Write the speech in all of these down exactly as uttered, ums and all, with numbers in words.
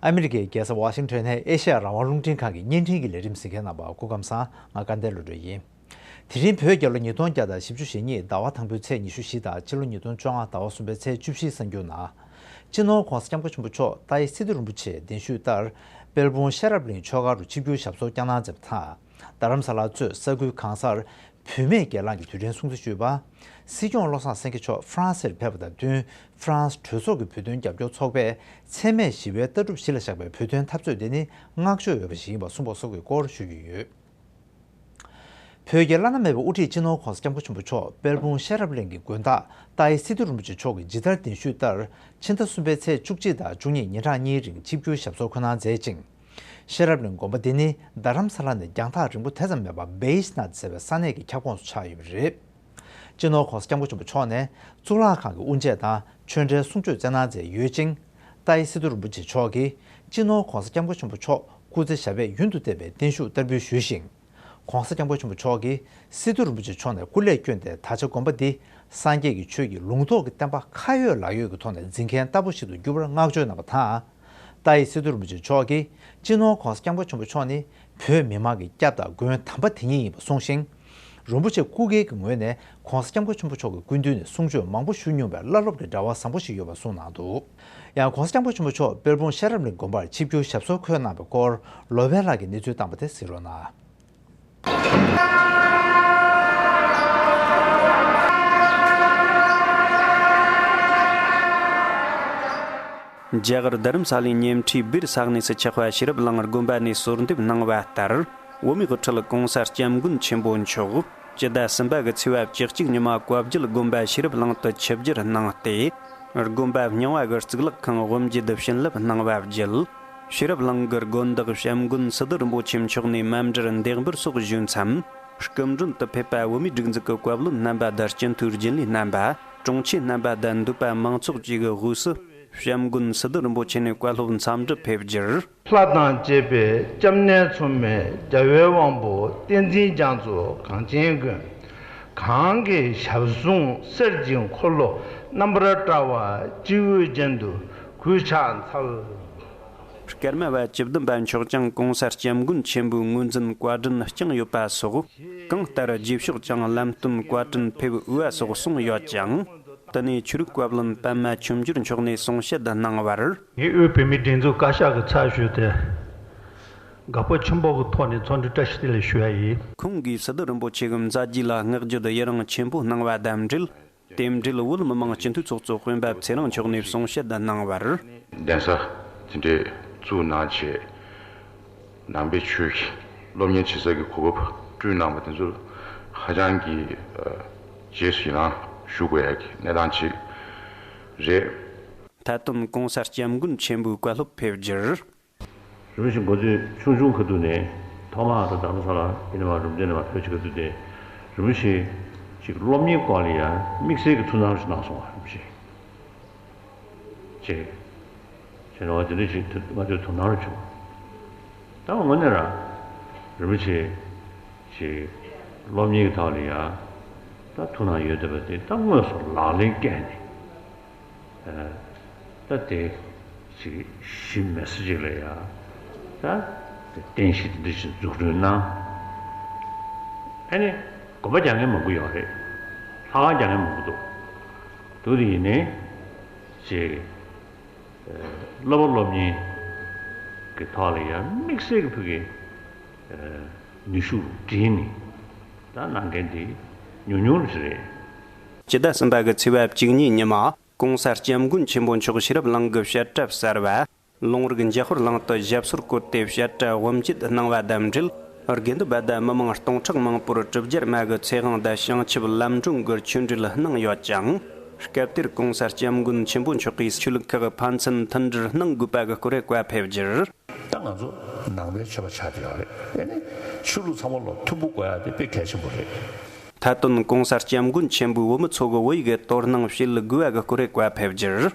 ཨ་མི་རི་ཀའི་རྒྱལ་ས་ཝ་ཤིང་ཊོན་ནས་ཨེ་ཤེ་ཡ་རང་དབང་རླུང་འཕྲིན་ཁང་གི་བརྙན་འཕྲིན་གྱི་ལས་རིམ་གཟིགས་མཁན་རྣམ་པ་སྐུ་ཁམས་བཟང་། ང་སྐལ་ལྡན་བློ་གྲོས་ཡིན། དེ་རིང་བོད་རྒྱལ་ལོ་ཉིས་སྟོང་བརྒྱ་དང་བཞི་བཅུ་ཞེ་གཉིས་ཟླ་བ་དང་པོའི་ཚེས་ཉི་ཤུ་བཞི་དང་སྤྱི་ལོ་ཉིས་སྟོང་བཅོ་ལྔ་ཟླ་བ་གསུམ་པའི་ཚེས་བཅུ་བཞིའི་གསར་འགྱུར་ནང་། སྤྱི་ནོར་༧གོང་ས་༧སྐྱབས་མགོན་ཆེན་པོ་མཆོག་ཏཱའི་སི་ཏུ་རིན་པོ་ཆེའི་གདན་ཞུས་ལྟར། དཔལ་སྤུངས་ཤེས་རབ་གླིང་ཆོས་སྒར་དུ་ཆིབས་བསྒྱུར་ཞབས་སོར་བསྐྱངས་གནང་མཛད་པ་དང་། རྡ་རམ་ས་ལ་གཙོས་ས་ཁུལ་གང་སར་བུད་མེད་སྒེར་ལངས་ཀྱི་དུས་དྲན་སྲུང་བརྩི་ཞུས་པ། སྲིད་སྐྱོང་བློ་བཟང་སེང་གེ་མཆོག་ཧྥ་རན་སིར་ཕེབས་པ་དང་བསྟུན། ཧྥ་རན་སི་གྲོས་ཚོགས་ཀྱི་བོད་དོན་རྒྱབ་སྐྱོར་ཚོགས་པས་འཚེ་མེད་ཞི་བའི་ལྟ་གྲུབ་གཞི་ལ་བཞག་པའི་བོད་དོན་འཐབ་རྩོད་དེ་ནི་བསྔགས་བརྗོད་འོས་པ་ཞིག་ཡིན་པ་གསུངས་པ་སོགས་ཀྱི་སྐོར་ཞུ་རྒྱུ་ཡོད། བོད་ཀྱི་བླ་ན་མེད་པའི་དབུ་ཁྲིད་སྤྱི་ནོར་༧གོང་ས་༧སྐྱབས་མགོན་ཆེན་པོ་མཆོག་དཔལ་སྤུངས་ཤེས་རབ་གླིང་གི་དགོན་བདག་ཏཱའི་སི་ཏུ་རིན་པོ་ཆེ་མཆོག་གིས་ཇི་ལྟར་གདན་ཞུས་ལྟར། ཕྱི་ཟླ་གསུམ་པའི་ཚེས་བཅུ་གཅིག་དང་བཅུ་གཉིས་ཉིན་གྲངས་གཉིས་རིང་ཆིབས་བསྒྱུར་ཞབས་སོར་འཁོད་གནང་མཛད་ཅིང་། ཤེས་རབ་གླིང་དགོན་པ་འདི་ནི་རྡ་རམ་ས་ལ་ནས་རྒྱང་ཐག་རིང་པོ་དེ་ཙམ་མེད་པ་བེ་ཨིས་ནཱཐ་ཟེར་བའི་ས་གནས་ཀྱི་ཁྱབ་ཁོངས་སུ་ཆགས་ཡོད་པ་རེད། སྤྱི་ནོར་༧གོང་ས་༧སྐྱབས་མགོན་ཆེན་པོ་མཆོག་ནས་གཙུག་ལག་ཁང་གི་དབུ་འབྱེད་དང་ཆོས་འབྲེལ་གསུང་ཆོས་སྩལ་གནང་མཛད་ཡོད་ཅིང་། ཏཱའི་སི་ཏུ་རིན་པོ་ཆེ་མཆོག་གིས་སྤྱི་ནོར་༧གོང་ས་༧སྐྱབས་མགོན་ཆེན་པོ་མཆོག་སྐུ་ཚེ་ཞབས་པད་ཡུན་དུ་བརྟན་པའི་བརྟན་བཞུགས་བསྟར་འབུལ་ཞུས་ཤིང་། ༧གོང་ས་༧སྐྱབས་མགོན་ཆེན་པོ་མཆོག་གིས་སི་ཏུ་རིན་པོ་ཆེ་མཆོག་ནས་སྐུ་ལས་བསྐྱོན་ཏེ་ད་ཆ་དགོན་པ་འདི་སངས་རྒྱས་ཀྱི་ཆོས་ཀྱི་ལུང་རྟོགས་ཀྱི་བསྟན་པ་ཁ་ཡོད་ལག་ཡོད་ཀྱི་ཐོག་ནས་འཛིན་མཁན་ལྟ་བུ་ཞིག་ཏུ་འགྱུར་བར་བསྔགས་བརྗོད་གནང་བ་དང་། ཏཱའི་སི་ཏུ་རིན་པོ་ཆེ་མཆོག་གིས་སྤྱི་ནོར་༧གོང་ས་༧སྐྱབས་མགོན་ཆེན་པོ་མཆོག་ནི་བོད་མི་མང་གི་སྐྱབས་དང་མགོན་དམ་པ་དེ་ཉིད་ཡིན་པ་གསུངས་ཤིང་། རིན་པོ་ཆེ་སྐུ་སྒེར་གྱི་ངོས་ནས་༧གོང་ས་༧སྐྱབས་མགོན་ཆེན་པོ་མཆོག་གི་སྐུ་མདུན་ནས་གསུང་ཆོས་མང་པོ་ཞུ་མྱོང་བའི་བླ་སློབ་ཀྱི་འབྲེལ་བ་བཟང་པོ་ཞིག་ཡོད་པ་གསུངས་གནང་འདུག། ཡང་༧གོང་ས་༧སྐྱབས་མགོན་ཆེན་པོ་མཆོག་དཔལ་སྤུངས་ཤེས་རབ་གླིང་དགོན་པར་ཆིབས་བསྒྱུར་ཞབས་སོར་འཁོད་གནང་བའི་སྐོར་ལོ་པཎ་ལགས་ཀྱིས་གནས་ཚུལ་བཏང་བ་དེ་གཟིགས་རོགས་གནང་། རྒྱ་གར་རྡ་རམ་ས་ལའི་ཉེ་འཁྲིས་སྦིར་ས་གནས་སུ་ཆགས་པ་ཤེས་རབ་གླིང་དགོན་པ་ནས་གསོལ་འདེབས་གནང་བ་ལྟར། བོད་མིའི་དབུ་ཁྲིད་༧གོང་ས་༧སྐྱབས་མགོན་ཆེན་པོ་མཆོག་སྤྱི་ཟླ་གསུམ་པ་གི་ཚེས་པ་བཅུ་གཅིག་ཉི་མ་བཀའ་བརྒྱུད་དགོན་པ་ཤེས་རབ་གླིང་དུ་ཆིབས་བསྒྱུར་གནང་སྟེ། དགོན་པ་རྙིང་བ་གི་གཙུག་ལག་ཁང་དབུ་འབྱེད་བྱིན་རླབས་གནང་བ་བརྒྱུད། ཤེས་རབ་གླིང་གི་དགོན་བདག་བྱམས་མགོན་སི་ཏུ་རིན་པོ་ཆེ་མཆོག་ནས་མཎྜལ་འདེགས་འབུལ་སོགས་ཞུས་མཚམས། སྐུ་མགྲོན་དུ་ཕེབས་པ་བོད་མིའི་སྒྲིག་འཛུགས་ཀྱི་བཀའ་བློན་རྣམ་པ་དང་སྤྱི་འཐུས་རྒྱུན་ལས་རྣམ་པ། དྲུང་ཆེ་རྣམ་པ་དང་འདུས་པ་མང་ཚོགས་བཅས་ཀྱི་དབུས་སུ། བྱམས་མགོན་སི་ཏུ་རིན་པོ་ཆེ་ནས་བཀའ་སློབ་འཚམས་འདྲི་ཕེབས་རྒྱུར། ལྷ་དང་བཅས་པའི་སྐྱབས་གནས་མཚུངས་མེད་རྒྱལ་བའི་དབང་པོ་བསྟན་འཛིན་རྒྱ་མཚོ་གངས་ཅན་མགོན། གང་གི་ཞབས་ཟུང་གསེར་གྱི་འཁོར་ལོ་རྣམ་པར་བཀྲ་བ་སྤྱི་བོའི་རྒྱན་དུ་གུས་ཕྱག་འཚལ། ཀརྨ་པ་བཅུ་བདུན་པ་མཆོག་ཀྱང་༧གོང་ས་༧སྐྱབས་མགོན་ཆེན་པོའི་ངོས་འཛིན་བཀའ་དྲིན་བསྐྱངས་ཡོད་པ་སོགས། གང་ལྟར་རྗེས་ཕྱོགས་ཀྱང་ལམ་སྟོན་བཀའ་དྲིན་ཕེབས་འོས་པ་སོགས་གསུངས་ཡོད་ཀྱང་། དེ་ནས་ཆོས་རིག་བཀའ་བློན་པདྨ་ཆོས་འབྱོར་མཆོག་ནས་གསུང་བཤད་གནང་བར། ངས་དབུས་བོད་མིའི་སྒྲིག་འཛུགས་བཀའ་ཤག་གི་ཚབ་ཞུས་ཏེ། དགའ་སྤོབས་ཆེན་པོ་གི་ཐོག་ནས་འཚམས་འདྲི་བཀྲ་ཤིས་བདེ་ལེགས་ཞུ་ཡ་ཡིན། ཁོང་གིས་སི་ཏུ་རིན་པོ་ཆེ་གི་མཛད་རྗེས་ལ་བསྔགས་བརྗོད་ཡི་རང་ཆེན་པོ་གནང་བ་དང་འབྲེལ། དེ་འབྲེལ་བོད་མི་མང་སྤྱི་འཐུས་ཚོགས་གཙོ་སྤེན་པ་ཚེ་རིང་མཆོག་ནས་གསུང་བཤད་གནང་བར། གདན་ས་དེ་འདྲའི་བཙུགས་གནང་བྱས། ནང་པའི་ཆོས་ཀྱི་སློབ་གཉེར་བྱེད་ས་ཀྱི་གོ་སྐབས་བསྐྲུན་གནང་བ་དེ་ཚོ་ཧ་ཅང་གི་རྗེས་སུ་ཡི་རང་ཞུ་དགོས་ཡ་གི་གནས་སྟངས་ཅིག་རེད། མཐའ་དོན་༧གོང་ས་༧སྐྱབས་མགོན་ཆེན་པོའི་བཀའ་སློབ་ཕེབས་རྒྱུར། རིམ་བཞིན་འགོ་ཚུགས་ཆུང་ཆུང་ཁ་ཐུག་ནས་ཐོག་མར་ད་རྡ་རམ་ས་ལ་ཡིན་ནའི་མ་རུམ་བཏེགས་ནས་མ་ཕེབས་ཅིག་ཁ་ཐུག་དེ་རིམ་བཞིན་ཅིག་སློབ་གཉེར་སྐོར་ལ་ཡང་དམིགས་བསལ་གྱི་ཐུགས་སྣང་ཞིག་གནང་སོང་བ་རིམ་བཞིན་ཅིག་བྱས་ནས་བ་དེ་འདྲ་ཞིག་ང་ཚོའི་དོ་སྣང་རུ་བྱུང་། ད་དངོས་གནས་ར་རིན་པོ་ཆེ་ཅིག་སློབ་གཉེར་གྱི་ཐོག་ལ་ཡང་ད་ཐུགས་སྣང་ཡོད་བསྡད་པ་དེ་ད་དངོས་སུ་ལག་ལེན་བཀལ་ནས། ད་དེ་ཅིག་གཞི་མེད་ས་ཅིག་ལ་ཡ་ད་རྟེན་གཞི་དེ་འདྲ་ཞིག་འཛུགས་སྐྲུན་གནང་། ཨ་ནི་དགོན་པ་རྒྱག་མཁན་མང་པོ་ཡོད་རེད། ལྷ་ཁང་རྒྱག་མཁན་མང་པོ་འདུག་འདུག་དེ་ཡིན་ནའི་ཅིག་སློབ་པ་སློབ་གཉེར་གྱི་ཐོག་ལ་ཡ་དམིགས་བསལ་གྱི་ཕ་གི་ནུས་ཤུགས་བསྒྲིལ་ནས་ད་གནང་མཁན་དེ་ཉུང་ཉུང་ཞིག་རེད། སྤྱི་ཟླ་གསུམ་པ་གི་ཚེས་པ་བཅུ་གཉིས་ཉི་མ། ༸གོང་ས་༸སྐྱབས་མགོན་ཆེན་པོ་མཆོག་ཤེས་རབ་གླིང་གི་བཤད་གྲྭ་གསར་བ། ལུང་རིགས་འཇམ་དཔལ་གླིང་དུ་ཞབས་སོར་བཀོད་དེ་བཤད་གྲྭ་དབུ་འབྱེད་གནང་བ་དང་འབྲེལ། དགེ་འདུན་པ་དང་མི་མང་སྟོང་ཕྲག་མང་པོར་གྲུབ་རྒྱལ་མ་གི་ཚེ་དབང་དང་བྱང་ཆུབ་ལམ་སྒྲོན་གྱི་ཆོས་འབྲེལ་གནང་ཡོད་ཅིང་། སྐབས་དེར་༸གོང་ས་༸སྐྱབས་མགོན་ཆེན་པོ་མཆོག་གིས་ཆོས་ལུགས་ཁག་ཕན་ཚུན་མཐུན་སྒྲིལ་གནང་དགོས་པ་གི་སྐོར་བཀའ་ཕེབས་རྒྱུར། ད་ང་ཚོ་ནང་པའི་ཆོས་པ་ཆགས་བསྡད་ཡོད་རེད། དེ་ནི་ཆོས་ལུགས་ཚང་མ་ལ་མཐུན་པོ་དགོས་ཡ་དེ་དཔེ་གལ་ཆེན་པོ་རེད། མཐའ་དོན་༸གོང་ས་༸སྐྱབས་མགོན་ཆེན་པོས་བོད་མི་ཚོ་གི་བོད་ཡིག་གི་དོ་སྣང་བྱེད་དགོས་པ་གི་སྐོར་བཀའ་ཕེབས་རྒྱུར།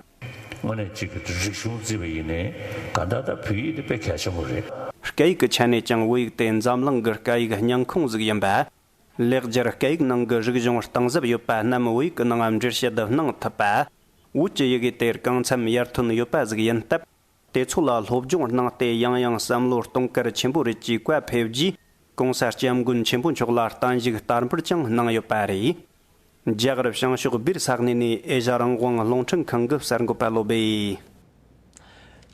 དངོས་གནས་གཅིག་གི་རིག་གཞུང་བརྩིས་པ་ཡིན་ནའི་གང་ལྟར་ད་བོད་ཡིག་དེ་དཔེ་གལ་ཆེན་པོ་རེད། སྐད་ཡིག་གི་ཆ་ནས་ཀྱང་བོད་ཡིག་དེ་འཛམ་གླིང་གི་སྐད་ཡིག་སྙིང་ཁུང་ཟིག་ཡིན་པ། ལེགས་སྦྱར་སྐད་ཡིག་ནང་གི་རིག་གཞུང་གཏིང་ཟབ་ཡོད་པ་རྣམས་བོད་ཡིག་གི་ནང་འགྲེལ་བཤད་གནང་ཐུབ་པ། བོད་ཀྱི་ཡི་གེ་དེ་གང་འཚམ་ཡར་ཐོན་ཡོད་པ་ཟིག་ཡིན་སྟབས། དེ་ཚོ་ལ་སློབ་སྦྱོང་གནང་སྟེ་ཡང་ཡང་བསམ་བློ་གཏོང་གལ་ཆེན་པོ་རེད་ཅེས་བཀའ་ཕེབས་རྗེས། ྋགོང་ས་ྋསྐྱབས་མགོན་ཆེན་པོ་མཆོག་ལ་བརྟན་བཞུགས་དར་འབུལ་ཀྱང་གནང་ཡོད་པ་རེད། རྒྱ་གར་བྱང་ཕྱོགས་སྦིར་ས་གནས་ནས་ཨེ་ཤ་རང་དབང་རླུང་འཕྲིན་ཁང་གི་གསར་འགོད་པ་བློ་སྦེ།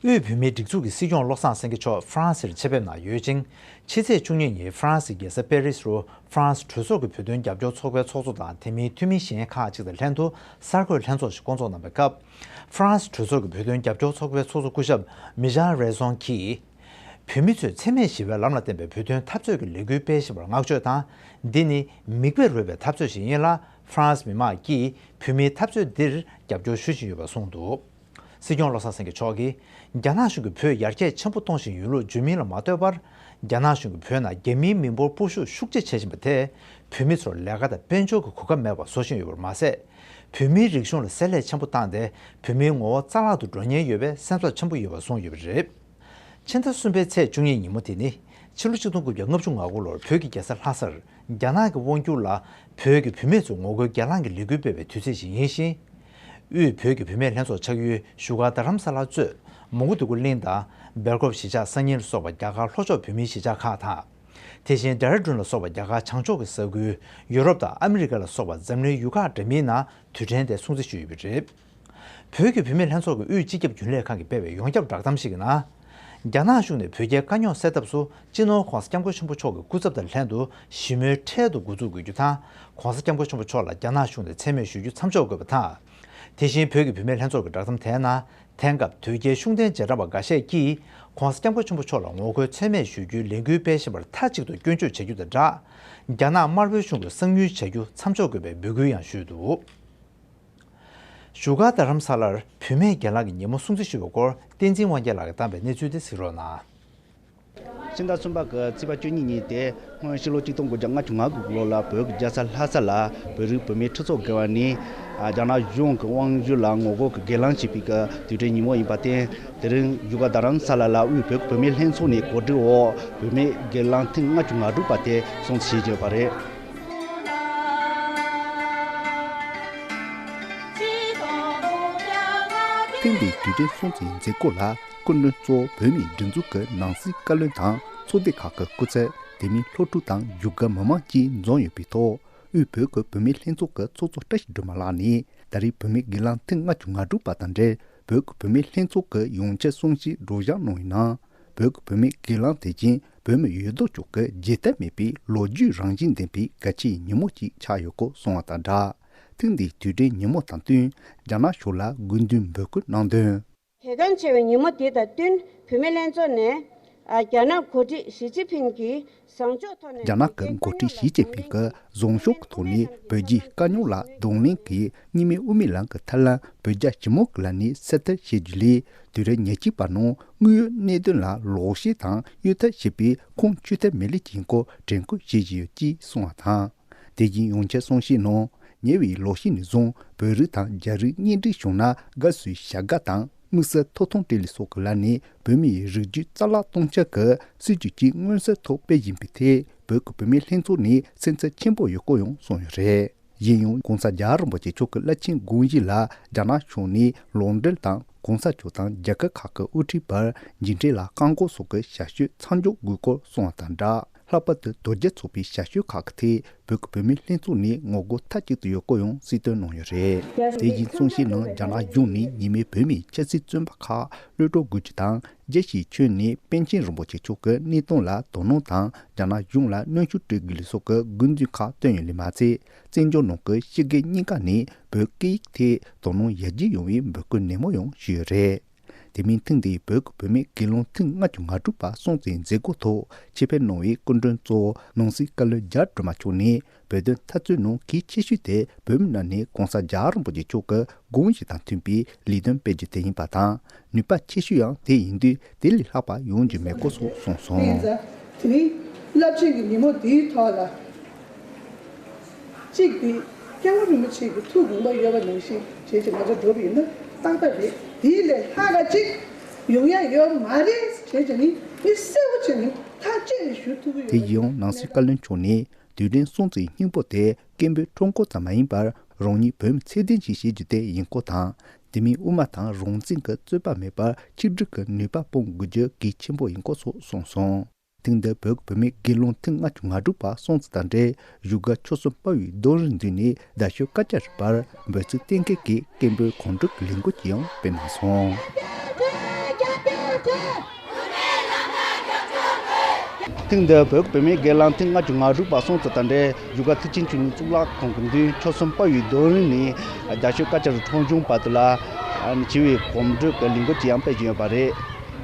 དབུས་བོད་མིའི་སྒྲིག་འཛུགས་ཀྱི་སྲིད་སྐྱོང་བློ་བཟང་སེང་གེ་མཆོག་ཧྥ་རན་སིར་ཆེད་ཕེབས་གནང་ཡོད་ཅིང་། ཕྱི་ཚེས་བཅུ་གཉིས་ཉིན་ཧྥ་རན་སིའི་རྒྱལ་ས་པེ་རིས་རུ་ཧྥ་རན་སི་གྲོས་ཚོགས་ཀྱི་བོད་དོན་རྒྱབ་སྐྱོར་ཚོགས་པའི་ཚོགས་གཙོ་དང་དེ་མིན་འཐུས་མི་གཞན་ཁག་ཅིག་དང་ལྷན་དུ་གསར་འགོད་ལྷན་ཚོགས་ཤིག་བསྐོང་ཚོགས་གནང་བའི་སྐབས། ཧྥ་རན་སི་གྲོས་ཚོགས་ཀྱི་བོད་དོན་རྒྱབ་སྐྱོར་ཚོགས་པའི་ཚོགས་གཙོ་སྐུ་ཞབས་མི་ཤེལ་རེ་སོང་གིས། བོད་མི་ཚོས་འཚེ་མེད་ཞི་བའི་ལམ་ལ་བརྟེན་པའི་བོད་དོན་འཐབ་རྩོད་ཀྱི་ལས་འགུལ་སྤེལ་བཞིན་པར་བསྔགས་བརྗོད་དང་། འདི་ནི་མིག་དཔེ་རོལ་པའི་འཐབ་རྩོད་ཞིག་ཡིན་ལ། ཧྥ་རན་སི་མི་དམངས་ཀྱིས་བོད་མིའི་འཐབ་རྩོད་འདིར་རྒྱབ་སྐྱོར་ཞུ་བཞིན་ཡོད་པ་གསུངས་འདུག། སྲིད་སྐྱོང་བློ་བཟང་སེང་གེ་མཆོག་གིས། རྒྱ་ནག་གཞུང་གིས་བོད་ཡར་རྒྱས་ཆེན་པོ་གཏོང་བཞིན་ཡོད་ལུགས་བརྗོད་མིན་ལ་མ་ལྟོས་པར། རྒྱ་ནག་གཞུང་གིས་བོད་ནང་རྒྱ་མིའི་མི་འབོར་སྤོ་བཤུག་ཤུགས་ཆེ་བྱེད་བཞིན་པ་དེས། བོད་མི་ཚོར་ལས་ཀ་དང་དཔལ་འབྱོར་གྱི་གོ་སྐབས་མེད་པ་བཟོ་བཞིན་ཡོད་པར་མ་ཟད། བོད་མིའི་རིག་གཞུང་ལ་བསྲེ་ལྷད་ཆེན་པོ་བཏང་སྟེ། བོད་མིའི་ངོ་བོ་རྩ་བརླག་ཏུ་འགྲོ་ཉེན་ཡོད་པའི་སེམས་འཚབ་ཆེན་པོ་ཡོད་པ་གསུངས་ཡོད་པ་རེད། ཕྱི་ཟླ་གསུམ་པའི་ཚེས་བཅུ་གཉིས་ཉིན་མོ་དེ་ནི། ཕྱི་ལོ་ཆིག་སྟོང་དགུ་བརྒྱ་ལྔ་བཅུ་ང་དགུ་ལོར་བོད་ཀྱི་རྒྱལ་ས་ལྷ་སར། རྒྱ་ནག་གི་དབང་སྒྱུར་ལ། བོད་ཀྱི་བུད་མེད་ཚོས་ངོ་རྒོལ་སྒེར་ལངས་ཀྱི་ལས་འགུལ་སྤེལ་བའི་དུས་ཚིགས་ཤིག་ཡིན་ཞིང་། དབུས་བོད་ཀྱི་བུད་མེད་ལྷན་ཚོགས་ཆགས་ཡུལ་བཞུགས་སྒར་རྡ་རམ་ས་ལ་གཙོས། མོན་གྷོ་འདོད་རྒུ་གླིང་དང་། སྦེལ་ཀོབ་གཞིས་ཆགས་སང་ཉིན་ལ་སོགས་པ་རྒྱ་གར་ལྷོ་ཕྱོགས་བོད་མིའི་གཞིས་ཆགས་ཁག་དང་། དེ་བཞིན་ཌེ་ར་ཌུན་ལ་སོགས་པ་རྒྱ་གར་བྱང་ཕྱོགས་ཀྱི་ས་ཁུལ། ཡུ་རོབ་དང་ཨ་མི་རི་ཀ་ལ་སོགས་པ་འཛམ་གླིང་ཡུལ་ཁག་འདྲ་མིན་ནང་དུས་དྲན་དེ་སྲུང་བརྩི་ཞུས་ཡོད་པ་རེད། བོད་ཀྱི་བུད་མེད་ལྷན་ཚོགས་ཀྱི་དབུས་སྤྱི་ཁྱབ་རྒྱུན་ལས་ཁང་གིས་སྤེལ་བའི་ཡོངས་ཁྱབ་བསྒྲགས་གཏམ་ཞིག་གི་ནང་། རྒྱ་ནག་གཞུང་ནས་བོད་རྒྱའི་དཀའ་རྙོག་སེལ་ཐབས་སུ་སྤྱི་ནོར་༧གོང་ས་༧སྐྱབས་མགོན་ཆེན་པོ་མཆོག་གི་སྐུ་ཚབ་དང་ལྷན་དུ་ཞི་མོལ་འཕྲལ་དུ་འགོ་འཛུགས་དགོས་རྒྱུ་དང་། ྋགོང་ས་༧སྐྱབས་མགོན་ཆེན་པོ་མཆོག་ལ་རྒྱ་ནག་གཞུང་ནས་མཚན་སྨད་ཞུ་རྒྱུ་མཚམས་འཇོག་དགོས་པ་དང་། དེ་བཞིན་བོད་ཀྱི་བུད་མེད་ལྷན་ཚོགས་ཀྱི་བསྒྲགས་གཏམ་དེའི་ནང་། དེང་སྐབས་དོལ་རྒྱལ་ཤུགས་ལྡན་རྗེས་འབྲང་པ་འགའ་ཤས་ཀྱིས་༧གོང་ས་༧སྐྱབས་མགོན་ཆེན་པོ་མཆོག་ལ་ངོ་རྒོལ་མཚན་སྨད་ཞུ་རྒྱུའི་ལས་འགུལ་སྤེལ་བཞིན་པར་མཐའ་གཅིག་ཏུ་སྐྱོན་བརྗོད་བྱ་རྒྱུ་དང་སྦྲགས། རྒྱ་ནག་དམར་པོའི་གཞུང་གིས་གསང་ཉུལ་བྱ་རྒྱུ་མཚམས་འཇོག་དགོས་པའི་འབོད་སྐུལ་ཡང་ཞུས་འདུག། བཞུགས་སྒར་རྡ་རམ་ས་ལར་བུད་མེད་སྒེར་ལངས་ཀྱི་ཉིན་མོ་སྲུང་བརྩི་ཞུ་བའི་སྐོར་བསྟན་འཛིན་དབང་རྒྱལ་ལགས་ཀྱིས་བཏང་བའི་གནས་ཚུལ་དེ་གཟིགས་རོགས་གནང་། ཕྱི་ཟླ་གསུམ་པ་གི་ཚེས་པ་བཅུ་གཉིས་ཉིན་ཏེ། སྔོན་ཕྱི་ལོ་ཆིག་སྟོང་དགུ་བརྒྱ་ལྔ་བཅུ་ང་དགུ་ལོ་ལ་བོད་ཀྱི་རྒྱལ་ས་ལྷ་ས་ལ་བོད་རིགས་བུད་མེད་ཁྲི་ཚོ་བརྒལ་བ་ནས། རྒྱ་ནག་གཞུང་གི་དབང་སྒྱུར་ལ་ངོ་རྒོལ་གྱི་སྒེར་ལངས་བྱེད་པའི་གི་དུས་དྲན་ཉིན་མོ་ཡིན་པར་བརྟེན། དེ་རིང་བཞུགས་སྒར་རྡ་རམ་ས་ལ་ལ་དབུས་བོད་ཀྱི་བུད་མེད་ལྷན་ཚོགས་ནས་གོ་སྒྲིག་འོག་བུད་མེད་སྒེར་ལངས་ཐེངས་ལྔ་བཅུ་ང་དྲུག་པ་དེ་སྲུང་བརྩི་བྱེད་ཀྱི་ཡོད་པ་རེད། ཐེངས་འདིའི་དུས་དྲན་སྲུང་བརྩིའི་མཛད་སྒོ་ལ་སྐུ་མགྲོན་གཙོ་བོ་བོད་མིའི་སྒྲིག་འཛུགས་ཀྱི་ནང་སྲིད་བཀའ་བློན་དང་ཚོགས་སྡེ་ཁག་གི་སྐུ་ཚབ། དེ་མིན་སློབ་ཕྲུག་དང་བཞུགས་སྒར་མི་མང་བཅས་འཛོམས་ཡོད་པའི་ཐོག་དབུས་བོད་ཀྱི་བུད་མེད་ལྷན་ཚོགས་ཀྱི་ཚོགས་གཙོ་བཀྲ་ཤིས་སྒྲོལ་མ་ལགས་ནས་ད་རེས་བུད་མེད་སྒེར་ལངས་ཐེངས་ལྔ་བཅུ་ང་དྲུག་པ་དང་འབྲེལ་བོད་ཀྱི་བུད་མེད་ལྷན་ཚོགས་ཀྱི་ཡོངས་ཁྱབ་གསུང་བཤད་སྒྲོག་སྦྱང་གནང་བའི་ནང་། བོད་ཀྱི་བུད་མེད་སྒེར་ལངས་དེ་བཞིན་བོད་མི་ཡོད་དོ་ཅོག་གི་བརྗེད་ཐབས་མེད་པའི་ལོ་རྒྱུས་རང་བཞིན་ལྡན་པའི་གལ་ཆེའི་ཉིན་མོ་ཞིག་ཆགས་ཡོད་སྐོར་གསུངས་པ་དང་སྦྲགས། ཐེངས་འདིའི་དུས་དྲན་ཉིན་མོ་དང་བསྟུན་རྒྱ་ནག་གཞུང་ལ་དགོས་འདུན་འབོད་སྐུལ་གནང་དོན། གལ་གནད་ཆེ་བའི་ཉིན་མོ་འདི་དང་བསྟུན་བུད་མེད་ལྷན་ཚོགས་ནས་རྒྱ་ནག་འགོ་ཁྲིད་ཞི་ཅིན་ཕིང་གིས་བཟང་ཕྱོགས་ཐོག་ནས། རྒྱ་ནག་གི་འགོ་ཁྲིད་ཞི་ཅིན་ཕིང་གིས་བཟང་ཕྱོགས་ཀྱི་ཐོག་ནས་བོད་རྒྱའི་དཀའ་རྙོག་ལ་གདོང་ལེན་གྱིས་གཉིས་སྨན་དབུ་མའི་ལམ་གྱི་ཐབས་ལམ་བོད་རྒྱ་ཞི་མོལ་གྱི་ལམ་ནས་སེལ་ཐབས་བྱེད་རྒྱུ་ལས། དུས་རབས་ཉེར་གཅིག་པ་ནང་དངོས་ཡོད་གནད་དོན་ལ་ལོག་བཤད་དང་གཡོལ་ཐབས་བྱེད་པའི་ཁུངས་འཁྱོལ་ཐབས་མེད་ལུགས་ཀྱི་སྐོར་དྲན་སྐུལ་བྱེད་བཞིན་ཡོད་ཅེས་གསུངས་པ་དང་། དེ་བཞིན་ཡོངས་ཁྱབ་གསུང་བཤད་ནང་ཉེ་བའི་ལོ་ཤས་ནས་བཟུང་བོད་རིགས་དང་རྒྱ་རིགས་གཉེན་སྒྲིག་བྱུང་ན་དགའ་བསུའི་བྱ་དགའ་དང་དམིགས་བསལ་ཐོབ་ཐང་སྤྲད་ལུགས་སོགས་ཀྱི་ལམ་ནས་བོད་མིའི་རིགས་རྒྱུད་རྩ་བརླག་གཏོང་འཆར་གྱི་སྲིད་བྱུས་ཀྱི་མངོན་གསལ་ཐོག་སྤེལ་བཞིན་པའི་ཐད་བོད་ཀྱི་བུད་མེད་ལྷན་ཚོགས་ནས་སེམས་འཚབ་ཆེན་པོ་ཡོད་སྐོར་ཡང་གསུངས་ཡོད་རེད། གཞན་ཡང་༧གོང་ས་༧རྒྱལ་བ་རིན་པོ་ཆེ་མཆོག་གི་བླ་ཆེན་དགོངས་གཞི་ལ་རྒྱ་ནག་ཕྱོགས་ནས་ལུང་འདྲེན་དང་༧གོང་ས་མཆོག་དང་རྒྱལ་ཁབ་ཁག་གི་དབུ་ཁྲིད་བར་མཇལ་འཕྲད་ལ་བཀག་འགོག་སོགས་ཀྱི་བྱ་སྤྱོད་མཚམས་འཇོག་དགོས་སྐོར་གསུངས་པ་དང་སྦྲགས། ལྷག་པར་དུ་དོལ་རྒྱལ་ཚོགས་པའི་བྱ་སྤྱོད་ཁག་གི་ཐད་བོད་ཀྱི་བུད་མེད་ལྷན་ཚོགས་ནས་ངོ་རྒོལ་མཐའ་གཅིག་ཏུ་ཡོད་སྐོར་ཡང་གསལ་སྟོན་གནང་ཡོད་རེད། དེ་བཞིན་གསུང་བཤད་ནང་རྒྱ་ནག་གཞུང་ནས་ཉི་མའི་བོད་མིའི་ཆབ་སྲིད་བཙོན་པ་ཁག་གློད་གྲོལ་དགོས་རྒྱུ་དང་། རྒྱལ་སྤྱིའི་ཁྱོན་ནས་པཎ་ཆེན་རིན་པོ་ཆེ་མཆོག་གི་གནས་སྟངས་ལ་དོ་སྣང་དང་རྒྱ་ནག་གཞུང་ལ་གནོན་ཤུགས་སྤྲོད་དགོས་ལུགས་སོགས་ཀྱི་དགོས་འདུན་ཁག་བཏོན་ཡོད་ལུགས་མ་ཚད། བཙན་བྱོལ་ནང་གི་སྤྱི་སྒེར་གཉིས་ཀ་ནས་བོད་སྐད་ཡིག་ཐད་དོ་སྣང་ཡར་རྒྱས་ཡོང་བའི་འབོད་སྐུལ་ནན་མོ་ཡང་ཞུས་ཡོད་རེད། དེ་མིན་ཐེངས་འདིའི་བོད་ཀྱི་བུད་མེད་སྒེར་ལངས་ཐེངས་ལྔ་བཅུ་ང་དྲུག་པ་སྲུང་བརྩིའི་མཛད་སྒོ་ཐོག་ཆེད་ཕེབས་གནང་བའི་སྐུ་མགྲོན་གཙོ་བོ་ནང་སྲིད་བཀའ་བློན་རྒྱ་སྒྲོལ་མ་མཆོག་ནས། བོད་དོན་འཐབ་རྩོད་ནང་གལ་ཆེ་ཤོས་དེ་བོད་མི་རྣམས་ནས་༧གོང་ས་༧རྒྱལ་བ་རིན་པོ་ཆེ་མཆོག་གི་དགོངས་གཞི་དང་མཐུན་པའི་ལས་དོན་སྤེལ་རྒྱུ་དེ་ཡིན་པ་དང་། ནུས་པ་ཆེ་ཤོས་ཡང་དེ་ཡིན་དུས་དེ་ལས་ལྷག་པ་ཡོང་རྒྱུ་མེད་སྐོར་སོགས་གསུངས་སོང་། དེ་རིང་རླབས་ཆེན་གྱི་ཉིན་མོ་འདིའི་ཐོག་ལ། གཅིག་འདི་སྐྱབས་མགོན་རིན་པོ་ཆེ་གི་ཐུགས་དགོངས་པ་ཡོད་པ་ནང་བཞིན་བྱས་ཙང་ང་ཚོ་འགྲོ་བ་ཡིན་ན་ཏག་ཏག་རེད། དེའི་ལས་ལྷག་ག་གཅིག་ཡོང་ཡ་ཡོད་མ་རེད་བྱས་ཙང་ནི་མི་གསལ་པོ་བྱས་ནས་ཐག་བཅད་ནས་ཞུ་ཐུབ་ཀྱི་ཡོད་པ་རེད། དེ་ཡང་ནང་སྲིད་བཀའ་བློན་མཆོག་ནས། དུས་དྲན་སྲུང་བརྩིའི་སྙིང་པོ་དེ་སྐད་འབོད་ཁྲོམ་སྐོར་ཙམ་མ་ཡིན་པར་རང་ཉིད་བོད་མི་ཚད་ལྡན་ཞིག་བྱེད་རྒྱུ་དེ་ཡིན་སྐོར་དང་ དེ་མིན་དབུ་མ་དང་རང་བཙན་གྱི་རྩོད་པ་མེད་པར་ཆིག་སྒྲིལ་གྱི་ནུས་པ་སྤུངས་དགོས་རྒྱུ་གལ་ཆེན་པོ་ཡིན་སྐོར་སོགས་གསུངས་སོང་། ཐེངས་འདིར་བོད་ཀྱི་བུད་མེད་སྒེར་ལངས་ཐེངས་ལྔ་བཅུ་ང་དྲུག་པ་སྲུང་བརྩི་དང་འབྲེལ་བཞུགས་སྒར་ཆོལ་གསུམ་དཔའ་བོའི་རྡོ་རིང་མདུན་ནས་རྒྱབ་སྐྱོར་བཀའ་རྒྱ་རེ་པར་འབོད་ཚིག་གཏན་འཁེལ་གྱིས་སྐད་འབོད་གང་འགྲིག་ལས་འགུལ་ཅིག་ཡང་སྤེལ་གནང་སོང་། ཐེངས་འདིར་བོད་ཀྱི་བུད་མེད་སྒེར་ལངས་ཐེངས་ལྔ་བཅུ་ང་དྲུག་པ་སྲུང་བརྩི་དང་འབྲེལ་བཞུགས་སྒར་མཐར་ཕྱིན་ཆོས་གླིང་གཙུག་ལག་ཁང་གི་མདུན་ཆོལ་གསུམ་དཔའ་བོའི་རྡོ་རིང་ནས་རྒྱབ་སྐྱོར་བཀའ་རྒྱ་རེ་འཁྲབ་བྱུང་བར་དུ་ལ་ཞི་བའི་གོམ་བགྲོད་ཀྱི་ལས་འགུལ་ཅིག་ཡང་སྤེལ་བཞིན་ཡོད་པ་རེད།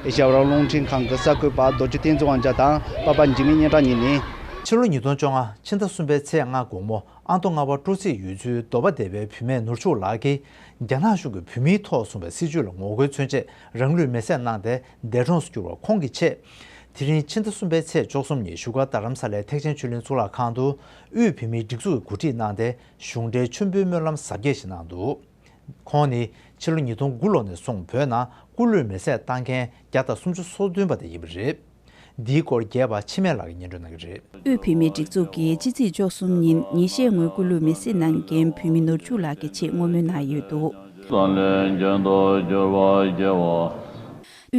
ཨེ་ཤ་ཡ་རང་དབང་རླུང་འཕྲིན་ཁང་གི་གསར་འགོད་པ་རྡོ་རྗེ་བསྟན་འཛིན་དབང་རྒྱལ་དང་པ་པ་འཇིགས་མེད་སྙན་གྲགས་གཉིས་ནས། ཕྱི་ལོ་ཉིས་སྟོང་བཅོ་ལྔ་ཕྱི་ཟླ་གསུམ་པའི་ཚེས་ལྔ་དགོང་མོ་ཨ་མདོ་རྔ་བ་སྤྲོ་ཚིགས་ཡུལ་ཚོའི་མདོ་བ་སྡེ་བའི་བུད་མེད་ནོར་ཕྱུགས་ལགས་ཀྱིས་རྒྱ་ནག་གཞུང་གིས་བོད་མིའི་ཐོག་བཟུང་བའི་སྲིད་བྱུས་ལ་ངོ་རྒོལ་མཚོན་ཆེད་རང་ལུས་མེར་སྲེག་གནང་སྟེ་འདས་གྲོངས་སུ་གྱུར་བར་ཁོང་གི་ཆེད། དེ་རིང་ཕྱི་ཟླ་གསུམ་པའི་ཚེས་བཅུ་གསུམ་ཉིན་བཞུགས་སྒར་རྡ་རམ་ས་ལའི་ཐེག་ཆེན་ཆོས་གླིང་གཙུག་ལག་ཁང་དུ་དབུས་བོད་མིའི་སྒྲིག་འཛུགས་ཀྱིས་གོ་སྒྲིག་གནང་སྟེ་གཞུང་འབྲེལ་མཆོད་འབུལ་སྨོན་ལམ་གཟབ་རྒྱས་ཤིག་གནང་འདུག་ཁོང་ནི་ཕྱི་ལོ་ཉིས་སྟོང་དགུ་ལོ་ནས་བཟུང་བོད་ནང་སྐུ་ལུས་མེར་སྲེག་བཏང་མཁན་བརྒྱ་དང་སུམ་ཅུ་སོ་བདུན་པ་དེ་ཡིན་པ་རེད། འདིའི་སྐོར་རྒྱས་པ་འཆི་མེད་ལགས་ཀྱིས་སྙན་སྒྲོན་གནང་གི་རེད། དབུས་བོད་མིའི་སྒྲིག་འཛུགས་ཀྱིས་ཕྱི་ཚེས་བཅུ་གསུམ་ཉིན་ཉིན་ཤས་སྔོན་སྐུ་ལུས་མེར་སྲེག་གནང་མཁན་བོད་མི་ནོར་ཕྱུགས་ལགས་ཀྱི་ཆེད་བསྔོ་སྨོན་གནང་ཡོད་འདུག་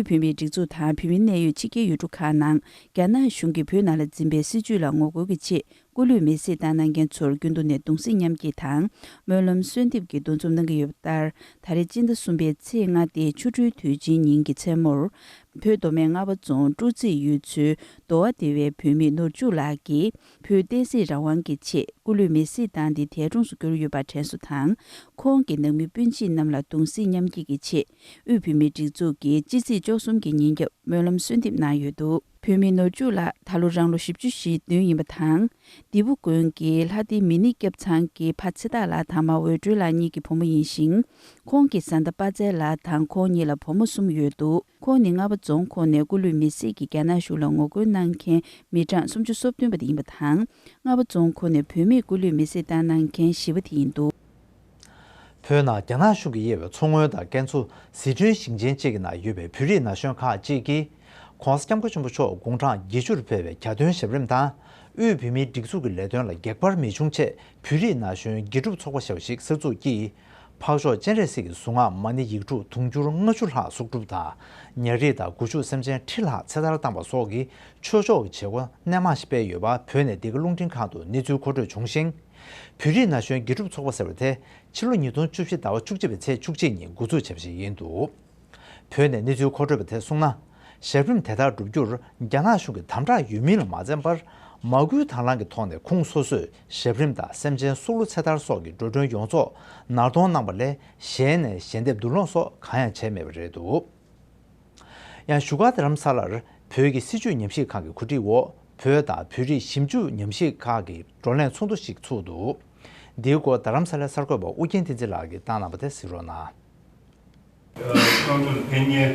དབུས་བོད་མིའི་སྒྲིག་འཛུགས་དང་བོད་མིའི་གནད་ཡོད་ཕྱི་རྒྱལ་ཡུལ་གྲུ་ཁག་ནང་རྒྱ་ནག་གཞུང་གིས་བོད་ནང་ལ་འཛིན་པའི་སྲིད་བྱུས་ལ་ངོ་རྒོལ་གྱི་ཆེད། སྐུ་ལུས་མེར་སྲེག་བཏང་གནང་མཁན་ཚོར་རྒྱུན་དུ་ནས་གདུང་སེམས་མཉམ་སྐྱེད་དང་སྨོན་ལམ་གསོལ་འདེབས་ཀྱི་འདུ་འཛོམས་གནང་གི་ཡོད་པ་ལྟར། ད་རེས་སྤྱི་ཟླ་གསུམ་པའི་ཚེས་ལྔ་སྟེ་ཆོ་འཕྲུལ་དུས་ཆེན་ཉིན་གྱི་མཚན་མོར། བོད་མདོ་སྨད་རྔ་བ་རྫོང་སྤྲོ་ཚིགས་ཡུལ་ཚོའི་མདོ་བ་སྡེ་བའི་བོད་མི་ནོར་ཕྱུགས་ལགས་ཀྱིས་བོད་བསྟན་སྲིད་རང་དབང་གི་ཆེད་སྐུ་ལུས་མེར་སྲེག་བཏང་སྟེ་འདས་གྲོངས་སུ་གྱུར་ཡོད་པ་དྲན་གསོ་དང་། ཁོང་གི་ནང་མི་སྤུན་མཆེད་རྣམས་ལ་གདུང་སེམས་མཉམ་སྐྱེད་ཀྱི་ཆེད། དབུས་བོད་མིའི་སྒྲིག་འཛུགས་ཀྱིས་སྤྱི་ཚེས་བཅུ་གསུམ་གྱི་ཉིན་རྒྱབ་སྨོན་ལམ་གསོལ་འདེབས་གནང་ཡོད་འདུག་བོད་མི་ནོར་ཕྱུགས་ལགས་ད་ལོ་རང་ལོ་བཞི་བཅུ་ཞེ་བདུན་ཡིན་པ་དང་། འདི་བུ་དགོན་གྱི་ལྷ་སྡེ་མི་ནི་སྐྱབས་ཚང་གི་ཕ་ཚེ་བདག་ལགས་དང་མ་འོད་སྒྲོན་ལགས་གཉིས་ཀྱི་བུ་མོ་ཡིན་ཞིང་། ཁོང་གི་བཟའ་ཟླ་པ་ཚལ་ལགས་དང་ཁོང་གཉིས་ལ་བུ་མོ་གསུམ་ཡོད་འདུག་ཁོང་ནི་རྔ་བ་རྫོང་ཁོངས་ནས་སྐུ་ལུས་མེར་སྲེག་གིས་རྒྱ་ནག་གཞུང་ལ་ངོ་རྒོལ་གནང་མཁན་མི་གྲངས་སུམ་ཅུ་སོ་བདུན་པ་དེ་ཡིན་པ་དང་། རྔ་བ་རྫོང་ཁོངས་ནས་བུད་མེད་སྐུ་ལུས་མེར་སྲེག་བཏང་གནང་མཁན་བཞི་པ་དེ་ཡིན་འདུག་བོད་ནང་རྒྱ་ནག་གཞུང་གིས་དབྱེ་བའི་མཚོ་སྔོན་དང་ཀན་ལྷོ་ཟི་ཁྲོན་ཞིང་ཆེན་བཅས་ཀྱི་ནང་ཡོད་པའི་བོད་རིགས་ན་གཞོན་ཁག་ཅིག་གིས། ྋགོང་ས་ྋསྐྱབས་མགོན་ཆེན་པོ་མཆོག་དགུང་གྲངས་བརྒྱད་ཅུར་ཕེབས་པའི་གྱ་སྟོན་ཞབས་རིམ་དང་། དབུས་བོད་མིའི་སྒྲིག་འཛུགས་ཀྱི་ལས་དོན་ལ་འགེགས་པར་མི་འབྱུང་ཆེད་བོད་རིགས་ན་གཞོན་དགེ་སྒྲུབ་ཚོགས་པ་ཞེས་པ་ཞིག་གསར་འཛུགས་ཀྱིས། འཕགས་མཆོག་སྤྱན་རས་གཟིགས་ཀྱི་གཟུངས་སྔགས་མ་ཎི་ཡིག་དྲུག་དུང་ཕྱུར་ལྔ་བཅུ་ལྷག་གསོག་སྒྲུབ་དང་། ཉ་རིགས་དང་སྒོ་ཕྱུགས་སེམས་ཅན་ཁྲི་ལྷག་ཚེ་ཐར་བཏང་པ་སོགས་ཀྱི་ཆོས་ཕྱོགས་ཀྱི་བྱེད་སྒོ་སྣེ་མང་ཞིག་སྤེལ་ཡོད་པ་བོད་ནས་འདི་ག་རླུང་འཕྲིན་ཁང་དུ་གནས་ཚུལ་མཁོ་སྤྲོད་བྱུང་ཞིང་། བོད་རིགས་ན་གཞོན་དགེ་སྒྲུབ་ཚོགས་པ་ཟེར་བ་དེ་ཕྱི་ལོ་ཉིས་སྟོང་བཅུ་བཞི་ཟླ་བ་བཅུ་གཅིག་པའི་ཚེས་བཅུ་གཅིག་ཉིན་འགོ་འཛུགས་བྱས་པ་ཞིག་ཡིན་འདུག་བོད་ནས་གནས་ཚུལ་མཁོ་སྤྲོད་པ་དེས་གསུངས་ན། ཞབས་རིམ་དེ་དག་བསྒྲུབ་རྒྱུར་རྒྱ་ནག་གཞུང་གིས་དམ་དྲག་ཡོད་མིན་ལ་མ་འཛེམས་པར། མ་བསྐུལ་དང་བླངས་ཀྱི་ཐོག་ནས་ཁོངས་སོ་སོས་ཞབས་རིམ་དང་སེམས་ཅན་སྲོག་བླུ་ཚེ་ཐར་སོགས་ཀྱི་འགྲོ་གྲོན་ཡོངས་རྫོགས་ནར་གཏོང་གནང་པ་ལས། གཞན་ནས་ཞལ་འདེབས་བསྡུ་སློང་སོགས་གང་ཡང་བྱས་མེད་པ་རེད་འདུག་ཡང་བཞུགས་སྒར་རྡ་རམ་ས་ལར་བོད་ཀྱི་སྲིད་བྱུས་ཉམས་ཞིབ་ཁང་གི་གོ་སྒྲིག་འོག་བོད་དང་བོད་རིགས་ཞིབ་འཇུག་ཉམས་ཞིབ་ཁག་གི་བགྲོ་གླེང་ཚོགས་འདུ་ཞིག་ཚུགས་འདུག་འདིའི་སྐོར་རྡ་རམ་ས་ལའི་གསར་འགོད་པ་ཨུ་རྒྱན་བསྟན་འཛིན་ལགས་ཀྱིས་བཏང་གནང་བ་དེ་གཟིགས་རོགས་གནང་། ཁོང་ཚོར་ཕན་ཉེ་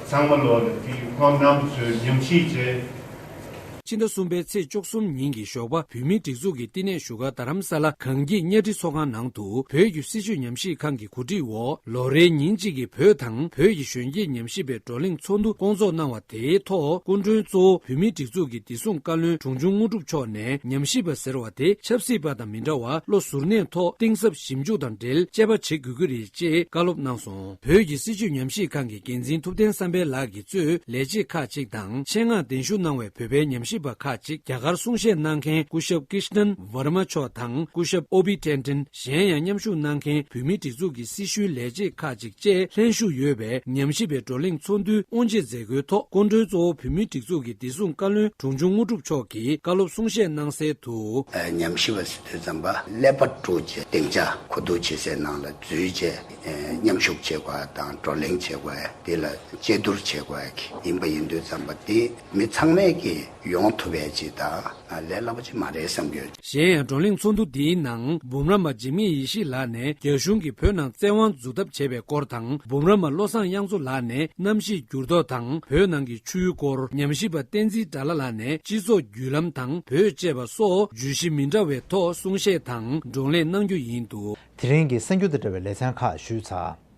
ཚང་མ་ལོག་ནས་དེ་ཁོང་རྣམ་པ་ཚོས་ཉམས་ཞིབ་བྱས། ཕྱི་ཟླ་གསུམ་པའི་ཚེས་བཅུ་གསུམ་ཉིན་གྱི་ཞོགས་པ་བོད་མིའི་སྒྲིག་འཛུགས་ཀྱི་བསྟི་གནས་བཞུགས་སྒར་རྡ་རམ་ས་ལ་གངས་སྐྱིད་གཉའ་ཁྲི་ཚོགས་ཁང་ནང་དུ་བོད་ཀྱི་སྲིད་བྱུས་ཉམས་ཞིབ་ཁང་གི་གོ་སྒྲིག་འོག་ལོ་རེའི་ཉིན་གཅིག་གི་བོད་དང་བོད་ཀྱི་གཞོན་སྐྱེས་ཉམས་ཞིབ་པའི་བགྲོ་གླེང་ཚོགས་འདུ་བསྐོང་ཚོགས་གནང་བ་དེའི་ཐོག་སྐུ་མགྲོན་གཙོ་བོ་བོད་མིའི་སྒྲིག་འཛུགས་ཀྱི་བདེ་སྲུང་བཀའ་བློན་དྲུང་ཆུང་དངོས་གྲུབ་མཆོག་ནས་ཉམས་ཞིབ་པ་ཟེར་བ་དེ་ཆབ་སྲིད་པ་དང་མི་འདྲ་བར་བློ་གཟུར་གནས་ཐོག་གཏིང་ཟབ་ཞིབ་འཇུག་དང་འབྲེལ་དཔྱད་པ་བྱེད་དགོས་ཀྱི་རེད་ཅེས་བཀའ་སློབ་གནང་སོང་། བོད་ཀྱི་སྲིད་བྱུས་ཉམས་ཞིབ་ཁང་གི་འགན་འཛིན་ཐུབ་བསྟན་བསམ་འཕེལ་ལགས་ཀྱིས་གཙོས་ལས་བྱེད་ཁག་ཅིག་དང་ཆེད་མངགས་གདན་ཞུ་གནང་བའི་བོད་པའི་ཉམས་ཞིབ་པ་ཁག་ཅིག་རྒྱ་གར་གསུང་བཤད་གནང་མཁན་སྐུ་ཞབས་ཀྲིཤ་ནན་ཝར་མ་མཆོག་དང་སྐུ་ཞབས་ཨོ་བི་ཏན་ཏན། གཞན་ཡང་མཉམ་ཞུགས་གནང་མཁན་བོད་མིའི་སྒྲིག་འཛུགས་ཀྱི་སྲི་ཞུའི་ལས་བྱེད་ཁག་ཅིག་བཅས་ལྷན་ཞུགས་ཡོད་པའི་ཉམས་ཞིབ་པའི་བགྲོ་གླེང་ཚོགས་འདུའི་དབུ་འབྱེད་མཛད་སྒོའི་ཐོག་སྐུ་མགྲོན་གཙོ་བོ་བོད་མིའི་སྒྲིག་འཛུགས་ཀྱི་བདེ་སྲུང་བཀའ་བློན་དྲུང་ཆུང་དངོས་གྲུབ་མཆོག་གིས་བཀའ་སློབ་གསུང་བཤད་གནང་གསལ་དུ། ཉམས་ཞིབ་པ་ཟེར་དུས་ཙམ་པ་ཀླད་པ་དཀྲུགས་བྱས་སྡིངས་ཆ་གོ་བསྡུར་བྱེད་སའི་ནང་ལ་འཛུལ་བྱས་མཉམ་ཞུགས་བྱེད་དགོས་དང་བགྲོ་གླེང་བྱེད་དགོས་དེ་ལ་དཔྱད་བསྡུར་བྱེད་དགོས་ཡིན་པ་ཡིན་དུས་ཙམ་པ་དེ་མི་ཚང་མས་ཀྱིས་ཡོང་ཐུབ་པའི་ཅིག་དང་ལས་སླ་པོ་ཅིག་མ་རེད་བསམ་གྱི་ཡོད། གཞན་ཡང་བགྲོ་གླེང་ཚོགས་འདུ་འདིའི་ནང་འབུམ་རམས་པ་འཇིགས་མེད་ཡེ་ཤེས་ལགས་ནས་རྒྱ་གཞུང་གིས་བོད་ནང་བཙན་དབང་འཛུགས་ཐབས་བྱས་པའི་སྐོར་དང་། འབུམ་རམས་པ་བློ་བཟང་དབྱངས་མཚོ་ལགས་ནས་གནམ་གཤིས་འགྱུར་ལྡོག་དང་བོད་ནང་གི་ཆུའི་སྐོར། ཉམས་ཞིབ་པ་བསྟན་འཛིན་དགྲ་ལྷ་ལགས་ནས་སྤྱི་ཚོགས་བརྒྱུད་ལམ་དང་བོད་ཅེས་པ་སོགས་བརྗོད་གཞི་མི་འདྲ་བའི་ཐོག་གསུང་བཤད་དང་བགྲོ་གླེང་གནང་རྒྱུ་ཡིན་འདུག་དེ་རིང་གི་གསར་འགྱུར་དང་འབྲེལ་བའི་ལེ་ཚན་ཁག་ཞུས་ཚར།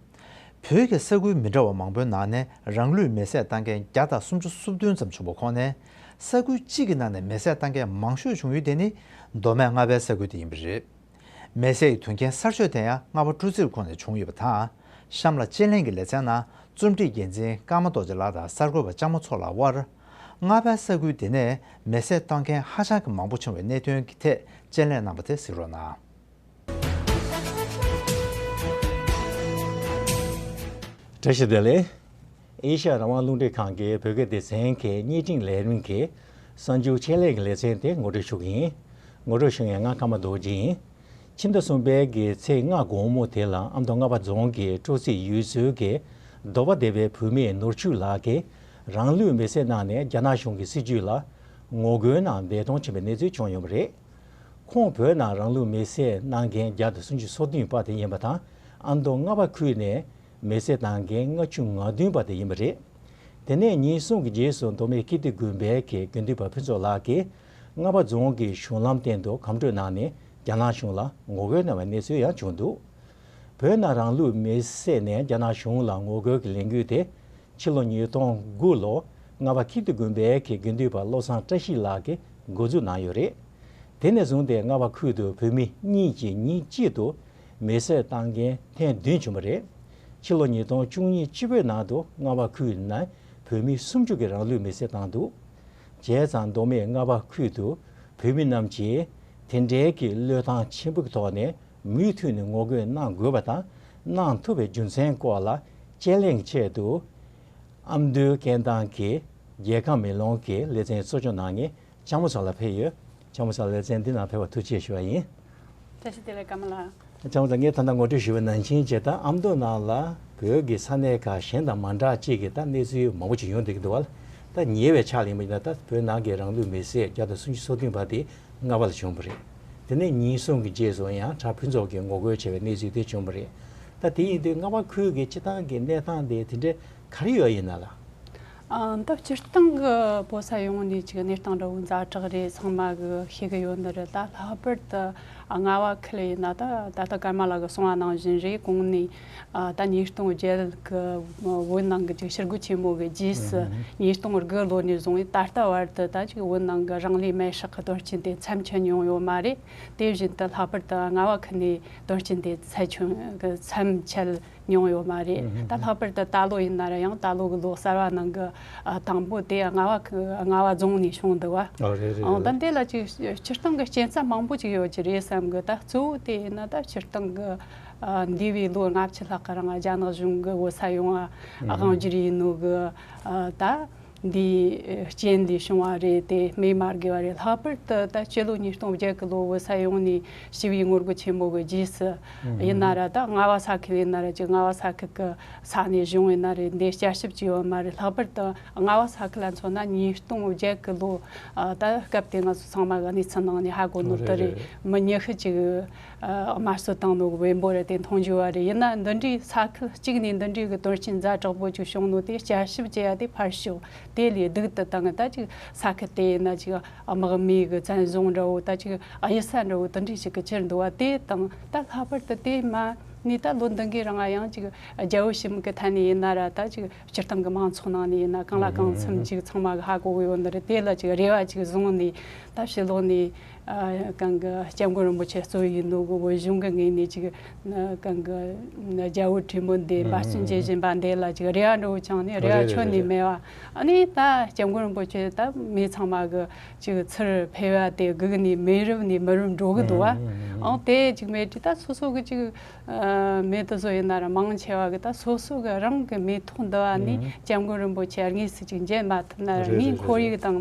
བོད་ཀྱི་ས་ཁུལ་མི་འདྲ་བ་མང་པོའི་ནང་ནས་རང་ལུས་མེར་སྲེག་བཏང་མཁན་བརྒྱ་དང་སུམ་ཅུ་སོ་བདུན་ཙམ་བྱུང་བ་ཁོངས་ནས། ས་ཁུལ་གཅིག་གི་ནང་ནས་མེར་སྲེག་བཏང་མཁན་མང་ཤོས་བྱུང་ཡུལ་དེ་ནི་མདོ་སྨད་རྔ་བའི་ས་ཁུལ་དེ་ཡིན་པ་རེད། མེར་སྲེག་གི་དོན་རྐྱེན་གསར་ཤོས་དེ་ཡང་རྔ་བ་སྤྲོ་ཚིགས་ཁོངས་ནས་བྱུང་ཡོད་པ་དང་ གཤམ་ལ་དཔྱད་གླེང་གི་ལེ་ཚན་ནང་རྩོམ་སྒྲིག་འགན་འཛིན་ཀརྨ་རྡོ་རྗེ་ལགས་དང་གསར་འགོད་པ་ལྕམ་མོ་མཚོ་ལགས་དབར། རྔ་བའི་ས་ཁུལ་དེ་ནས་མེ་བསྲེགས་བཏང་མཁན་ཧ་ཅང་གི་མང་པོ་བྱུང་བའི་གནད་དོན་གྱི་ཐད་དཔྱད་གླེང་གནང་བ་དེ་གཟིགས་རོགས་གནང་། བཀྲ་ཤིས་བདེ་ལེགས། ཨེ་ཤ་ཡ་རང་དབང་རླུང་འཕྲིན་ཁང་གི་བོད་སྐད་སྡེ་ཚན་གྱི་བརྙན་འཕྲིན་ལས་རིམ་གྱི་གསར་འགྱུར་དཔྱད་གླེང་གི་ལེ་ཚན་དེ་ངོ་སྤྲོད་ཞུ་གི་ཡིན། ངོ་སྤྲོད་ཞུ་མཁན་ང་ཀརྨ་རྡོ་རྗེ་ཡིན། ཕྱི་ཟླ་གསུམ་པའི་གི་ཚེས་ལྔ་དགོང་མོ་དེ་ལ་ཨ་མདོ་རྔ་བ་རྫོང་གི་སྤྲོ་ཚིགས་ཡུལ་ཚོའི་གི་རྡོ་བ་སྡེ་བའི་བུད་མེད་ནོར་ཕྱུག་ལགས་ཀྱིས་རང་ལུས་མེར་སྲེག་གནང་ནས་རྒྱ་ནག་གཞུང་གི་སྲིད་བྱུས་ལ་ངོ་རྒོལ་གནང་འདས་གྲོངས་ཕྱིན་པའི་གནས་ཚུལ་བྱུང་ཡོད་པ་རེད། ཁོང་བོད་ནང་རང་ལུས་མེར་སྲེག་གནང་མཁན་བརྒྱ་དང་སུམ་ཅུ་སོ་བདུན་པ་དེ་ཡིན་པ་དང་། ཨ་མདོ་རྔ་བ་ཁུལ་ནས་མེར་སྲེག་བཏང་མཁན་ལྔ་བཅུ་ང་བདུན་པ་དེ་ཡིན་པ་རེད། དེ་ནས་ཉིན་གསུམ་གྱི་རྗེས་སུ་མདོ་སྨད་ཀིརྟི་དགོན་པའི་གི་དགེ་འདུན་པ་ཕུན་ཚོགས་ལགས་ཀྱིས་རྔ་བ་རྫོང་གི་གཞུང་ལམ་སྟེང་དུ་གམ་བགྲོད་གནང་ནས་རྒྱ་ནག་གཞུང་ལ་ངོ་རྒོལ་གནང་བའི་གནས་ཚུལ་ཡང་བྱུང་འདུག་བོད་ནང་རང་ལུས་མེར་སྲེག་ནས་རྒྱ་ནག་གཞུང་ལ་ངོ་རྒོལ་གྱི་ལས་འགུལ་དེ་ཕྱི་ལོ་ཉིས་སྟོང་དགུ་ལོ་རྔ་བ་ཀིརྟི་དགོན་པའི་གི་དགེ་འདུན་པ་བློ་བཟང་བཀྲ་ཤིས་ལགས་ཀྱིས་འགོ་འཛུགས་གནང་ཡོད་རེད། དེ་ནས་བཟུང་སྟེ་རྔ་བ་ཁུལ་དུ་བོད་མི་གཉིས་ཀྱིས་ཉིན་གཅིག་ཏུ་མེར་སྲེག་བཏང་མཁན་ཐེངས་བདུན་བྱུང་བ་རེད། ཕྱི་ལོ་ཉིས་སྟོང་བཅུ་གཉིས་སྤྱི་པོའི་ནང་དུ་རྔ་བ་ཁུལ་ནང་བོད་མི་སུམ་ཅུ་གིས་རང་ལུས་མེར་སྲེག་བཏང་འདུག་བྱས་ཙང་མདོ་སྨད་རྔ་བ་ཁུལ་དུ་བོད་མི་རྣམས་ཀྱིས་དེ་འདྲའི་གི་བློས་བཏང་ཆེན་པོ་གི་ཐོག་ནས་མུ་མཐུད་ནས་ངོ་རྒོལ་གནང་དགོས་པ་དང་གནང་ཐུབ་པའི་རྒྱུ་མཚན་སྐོར་ལ་དཔྱད་གླེང་ཆེད་དུ། ཨ་མདོའི་སྐད་གདངས་ཀྱི་རྒྱལ་ཁམས་མེ་ལོང་གི་ལེ་ཚན་གཙོ་སྐྱོང་གནང་མཁན་ལྕམ་མོ་མཚོ་ལགས་ཕེབས་ཡོད། ལྕམ་མོ་མཚོ་ལགས་ལེ་ཚན་འདི་ནང་ཕེབས་པར་ཐུགས་རྗེ་ཆེ་ཞུ་བ་ཡིན། བཀྲ་ཤིས་བདེ་ལེགས་ཀརྨ་ལགས། ལྕམ་མོ་མཚོ་ལགས་ངས་ད་ལྟ་ངོ་སྤྲོད་ཞུས་པ་ནང་བཞིན་བྱས་ད་ཨ་མདོ་ནང་ལ་བོད་ཀྱི་ས་གནས་ཁག་གཞན་དང་མ་འདྲ་ཅིག་གི་ད་གནས་ཚུལ་མང་པོ་ཅིག་ཡོང་བསྡད་ཀྱི་འདུག་བ། ད་ཉེ་བའི་ཆར་ལ་ཡིན་པ་ཡིན་ན་ད་བོད་ནང་གི་རང་ལུས་མེར་སྲེག་བརྒྱ་དང་སུམ་ཅུ་སོ་བདུན་པ་དེ་རྔ་བ་ལ་བྱུང་བ་རེད། དེ་ནས་ཉིན་གསུམ་གྱི་རྗེས་སུ་ཡང་གྲྭ་ཕུན་ཚོགས་ཀྱིས་ངོ་རྒོལ་བྱས་པའི་གནས་ཚུལ་དེ་བྱུང་བ་རེད། ད་དེ་ཡིན་དུས་རྔ་བ་ཁུལ་གྱི་སྤྱི་བཏང་གི་གནས་སྟངས་དེ་དེ་འདྲ་ག་རེ་ཡོད་ཡིན་ན་ལགས། ཨ། འདི་སྤྱིར་བཏང་གི་བོད་ས་ཡོངས་ནས་ཅིག་གནས་སྟངས་འདྲ་བོ་ཛ་དྲག་རེད། ཚང་མ་གི་ཤེས་གི་ཡོད་ནི་རེད། ད་ལྷག་པར་དུ་རྔ་བ་ཁུལ་ཡིན་ན་ད་ད་ལྟ་ཀརྨ་ལགས་གི་གསུང་བ་ནང་བཞིན་རེད། གོང་ནས་ཨ་ད་ཉིས་སྟོང་བརྒྱད་གི་བོད་ནང་གི་ཅིག་ཕྱིར་རྒོལ་ཆེན་མོ་གི་རྗེས་སུ་ཨུ་ཉིས་སྟོང་དགུ་ལོ་ནས་བཟུང་ད་ལྟ་བར་དུ་ད་ཅིག་བོད་ནང་གི་རང་ལུས་མེར་སྲེག་གི་དོན་རྐྱེན་དེ་མཚམས་ཆད་མྱོང་ཡོད་མ་རེད། དེ་བཞིན་དུ་ལྷག་པར་དུ་རྔ་བ་ཁུལ་ནས་དོན་རྐྱེན་དེ་ཚད་ཆུང་གི་མཚམས་ཆད་མྱོང་ཡོད་མ་རེད། ཨུ་ཧུམ། ད་ལྷག་པར་དུ་ད་ལོ་ཡིན་ན་ར་ཡང་ད་ལོ་གི་ལོ་གསར་བ་ནང་གི་ཨ་དང་པོ་དེ་རྔ་བ་ཁུལ་རྔ་བ་རྫོང་ནས་བྱུང་འདུག་བ། ཨ་རེད་རེད་ཨང་། ད་རེད། འདི་ལ་ཅིག་སྤྱིར་བཏང་གི་རྐྱེན་རྩ་མང་པོ་ཅིག་ཡོད་ཀྱི་རེད་བསམ་གི། ད་གཙོ་བོ་དེ་ཡིན་ན་ད་སྤྱིར་བཏང་གི་ཨ་འདས་པའི་ལོ་ལྔ་བཅུ་ལྷག་གི་རིང་རྒྱ་ནག་གཞུང་གི་བོད་ས་ཡོངས་ཨ་ཨུ་ཧུམ། དབང་བསྒྱུར་ཡིན་ནོ་གི་ཨ་ད། འདིའི་རྐྱེན་ལས་བྱུང་བ་རེད། དེ་སྨོས་མ་དགོས་པ་རེད། ལྷག་པར་དུ་ད་སྤྱི་ལོ་ཉིས་སྟོང་བརྒྱད་གི་ལོ་བོད་ས་ཡོངས་ནས་ཞི་བའི་ངོ་རྒོལ་ཆེན་མོ་གི་རྗེས་སུ་ཡིན་ན་ར། ད་རྔ་བ་ས་ཁུལ་ཡིན་ན་ར་ཅིག་རྔ་བ་ས་ཁུལ་གི་ས་གནས་གཞུང་ཡིན་ན་རེད། འདི་བསྐྱར་ཞིབ་བྱས་ཡོད་མ་རེད། ལྷག་པར་དུ་རྔ་བ་ས་ཁུལ་ལ་མཚོན་ན་ཉིས་སྟོང་བརྒྱད་གི་ལོ་ཨ་ད་སྐབས་དེ་ང་ཚོ་ཚང་མ་གི་གནས་ཚུལ་ནང་ནས་ཧ་གོ་ནོ་དེ་རེད། མི་ཉི་ཤུ་ཅིག་དམར་གསོད་བཏང་ནོ་གི་བེམ་པོ་རེད། དེ་མཐོང་རྒྱུ་བ་རེད། ཡིན་ན་འདི་འདྲའི་ས་ཁུལ་གཅིག་ནས་འདི་འདྲའི་གི་དོན་རྐྱེན་ཛ་དྲག་པོ་ཅིག་བྱུང་ནོ་དེ་བསྐྱར་ཞིབ་བྱེད་ཡ་དེ་ཕར་ཞོག་དེ་ལས་སྡུག་ཏུ་བཏང་། ད་ཅིག་ས་ཁུལ་དེ་ཡིན་ན་ཅིག་དམག་མིའི་གི་བཙན་བཟུང་འདྲ་བོ། ད་ཅིག་གཡུལ་ས་འདྲ་བོ་དེ་འདྲའི་ཞིག་གི་གྱུར་འདུག་བ། དེ་དང་ད་ལྷག་པར་དུ་དེ་མ་ནས་ད་ལོ་འདི་འགའི་རིང་ང་ཡང་ཅིག་རྒྱལ་བོ་ཞི་མི་གི་ཐད་ནས་ཡིན་ན་ར། ད་ཅིག་སྤྱིར་བཏང་གི་མང་ཚོགས་ནང་ནས་ཡིན་ན་གང་ལ་གང་འཚམ་ཅིག་ཚང་མ་གི་ཧ་གོ་གི་ཡོད་ནི་རེད། དེ་ལ་ཅིག་རེ་བ་ཅིག་བཟུང་ནས་ད་ཕྱི་ལོགས་ནས་ཨ་གང་གི་སྐྱབས་མགོན་རིན་པོ་ཆེ་གཙོ་བོ་ཡིན་ནོ་གི་བོད་གཞུང་གི་ངོས་ནས་ཅིག་གང་གི་རྒྱལ་བོ་དྲིན་མོ་འདི་འབད་བརྩོན་བྱེད་བཞིན་པ་འདི་ལ་ཅིག་རེ་བ་འདྲ་བོ་བཅངས་ནས་རེ་བ་ཁྱོན་ནས་མེད་པ། ཨ་ནི་ད་སྐྱབས་མགོན་རིན་པོ་ཆེ་ད་མི་ཚང་མ་གི་ཅིག་ཚུར་ཕེབས་པ་དེ་སྒུག་ནས་མི་རབས་ནས་མི་རབས་འགྲོ་གི་འདུག་བ། ཨང་དེ་ཅིག་མེད་དུས་ད་སོ་སོ་གི་ཅིག་མེད་དུ་བཟོ་ཡིན་ན་ར་མང་ཆེ་བ་གི་ད་སོ་སོ་གི་རང་གི་མེ་ཏོག་འདི་བ་ནས་སྐྱབས་མགོན་རིན་པོ་ཆེ་དངོས་སུ་ཅིག་མཇལ་མ་ཐུབ་ན་ར། ངའི་ཁོར་ཡུག་དང་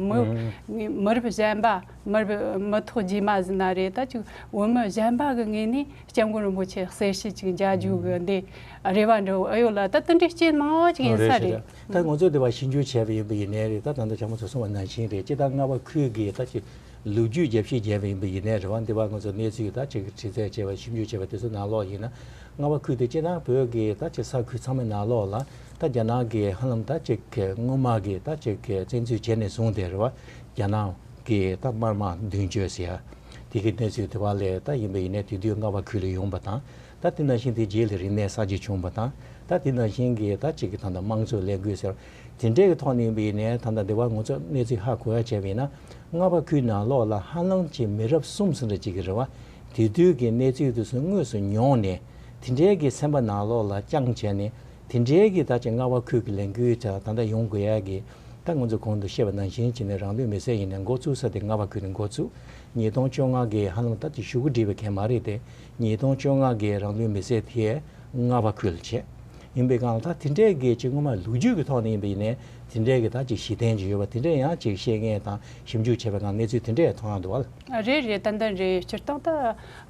མི་མི་རབས་གཞན་པ། མི་རབས་མི་ཐོག་རྗེས་མ་ཟིན་ན་རེད། ད་ཅིག་བོད་མི་གཞན་པ་གི་ངོས་ནས་སྐྱབས་མགོན་རིན་པོ་ཆེ་གསལ་བཤད་ཅིག་མཇལ་རྒྱུ་གི་འདི་རེ་བ་འདྲ་བོ་ཨེ་ཡོད་ལ། ད་དེ་འདྲའི་རྐྱེན་མང་བ་ཅིག་ཡིན་ས་རེད། ད་ང་ཚོས་དེ་བ་ཞིབ་འཇུག་བྱས་པ་ཡིན་པ་ཡིན་ནའི་རེད། ད་ད་ལྟ་ལྕམ་མོ་ཚོས་གསུངས་པ་ནང་བཞིན་རེད། སྤྱིར་བཏང་རྔ་བ་ཁུལ་གྱི་ད་ཅིག་ལོ་རྒྱུས་རྒྱབ་བཤད་བྱས་པ་ཡིན་པ་ཡིན་ནའི་རེད་བ། འདི་བ་ང་ཚོ་གནས་ཚུལ་ད་ཅིག་དྲི་རྩད་བྱས་པ་ཞིབ་འཇུག་བྱས་པ་དེ་ཚོ་ནང་ལོགས་ཡིན་ན། རྔ་བ་ཁུལ་དེ་སྤྱིར་བཏང་བོད་ཀྱི་ད་ཅིག་ས་ཁུལ་ཚང་མའི་ནང་ལོགས་ལ་ད་རྒྱ་ནག་གིས་ཧ་ལམ་ད་ཅིག་སྔོན་མ་གི་ད་ཅིག་བཙན་འཛུལ་བྱས་ནས་བཟུང་སྟེ་རེད་བ། རྒྱ་ནག་གི་ད་དམར་དམག་མདུན་སྐྱོད་ཟེར་ཡ་དེ་གི་གནས་ཚུལ་དེ་བ་ལས་ད་ཡིན་པ་ཡིན་ནའི་དེ་དུས་རྔ་བ་ཁུལ་ལ་ཡོང་པ་དང་། ད་དེ་ནང་བཞིན་དེ་རྗེས་ལ་རིག་གནས་གསར་བརྗེ་བྱུང་བ་དང་། ད་དེ་ནང་བཞིན་གྱི་ད་ཅིག་གི་ད་ལྟ་དམངས་གཙོའི་ལས་འགུལ་ཟེར་དེ་འདྲའི་གི་ཐོག་ནས་ཡིན་པ་ཡིན་ནའི་ད་ལྟ་འདི་བ་ང་ཚོ་གནས་ཚུལ་ཧ་གོ་ཡ་བྱས་པ་ཡིན་ན། རྔ་བ་ཁུལ་ནང་ལོགས་ལ་ཧ་ལམ་གྱི་མི་རབས་གསུམ་ཟིན་རེ་ཅིག་གི་རེད་བ། དེ་དུས་ཀྱི་གནས་ཚུལ་དེ་ཚོ་དངོས་སུ་མྱོང་ནས་ དེ་འདྲའི་གི་སེམས་པ་ནང་ལོགས་ལ་བཅངས་བྱས་ནས་དེ་འདྲའི་གི་ད་ཅིག་རྔ་བ་ཁུལ་གྱི་ལས་འགུལ་ད་ད་ལྟ་ཡོང་དགོས་ཡ་གི་ད་ང་ཚོ་གོང་དུ་བཤད་པ་ནང་བཞིན་བྱས་ནས་རང་ལུས་མེར་སྲེག་ཡིན་ནས་འགོ་བཙུགས་ས་དེ་རྔ་བ་ཁུལ་ནས་འགོ་བཙུགས། ཉིས་སྟོང་བཅོ་ལྔ་གི་ཧ་ལམ་ད་ཅིག་གཞུག་གུ་འགྲིལ་བའི་གན་མ་རེད་དེ། ཉིས་སྟོང་བཅོ་ལྔ་གི་རང་ལུས་མེར་སྲེག་དེ་རྔ་བ་ཁུལ་བྱས། ཡིན་པའི་སྒང་ལ་ད་དེ་འདྲའི་གི་ཅིག་སྔོན་མ་ལོ་རྒྱུས་ཀྱི་ཐོག་ནས་ཡིན་པ་ཡིན་ནའི་དེ་འདྲའི་གི་ད་ཅིག་གཞི་རྟེན་ཅིག་ཡོད་པ་དེ་འདྲའི་ཡང་ཅིག་བཤད་མཁན་དང་ཞིབ་འཇུག་བྱས་པའི་སྒང་གནས་ཚུལ་དེ་འདྲའི་མཐོང་ཡག་འདུག་བ། རེད་རེད། ཏན་ཏན་རེད། སྤྱིར་བཏང་ད་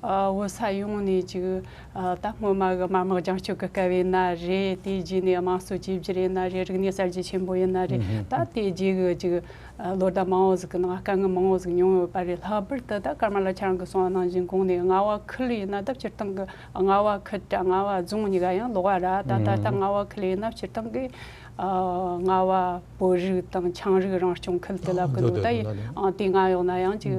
ཨ་བོད་ས་ཡོངས་ནས་ཅིག་ཨ་ད་སྔོན་མ་གི་དམར་དམག་རྒྱང་སྐྱོད་ཀྱི་སྐབས་ཡིན་ན་རེད། དེའི་རྗེས་ནས་དམངས་གཙོ་བཅོས་བསྒྱུར་ཡིན་ན་རེད། རིག་གནས་གསར་བརྗེ་ཆེན་པོ་ཡིན་ན་རེད། ད་དེའི་རྗེས་གི་ཅིག་ལོ་ཟླ་མང་བོ་ཟིག་གི་ནང་དཀའ་ངལ་མང་བོ་ཟིག་མྱོང་ཡོད་པ་རེད། ལྷག་པར་དུ་ད་ཀརྨ་ལགས་ཁྱེད་རང་གིས་གསུངས་པ་ནང་བཞིན་གོང་ནས་རྔ་བ་ཁུལ་ཡིན་ན་ད་སྤྱིར་བཏང་གི་རྔ་བ་ཁུལ་དང་རྔ་བ་རྫོང་གཉིས་ཀ་ཡང་ལོགས་ཀ་ར། ད་ད་ལྟ་རྔ་བ་ཁུལ་ཡིན་ན་སྤྱིར་བཏང་གི་ཨ་རྔ་བ་བོད་རིགས་དང་ཆའང་རིགས་རང་སྐྱོང་ཁུལ་དུ་ལབ་གི་འདུག་ད་ཡིན་ཨང་དེ་སྔ་ཡོང་ན་ཡང་ཅིག་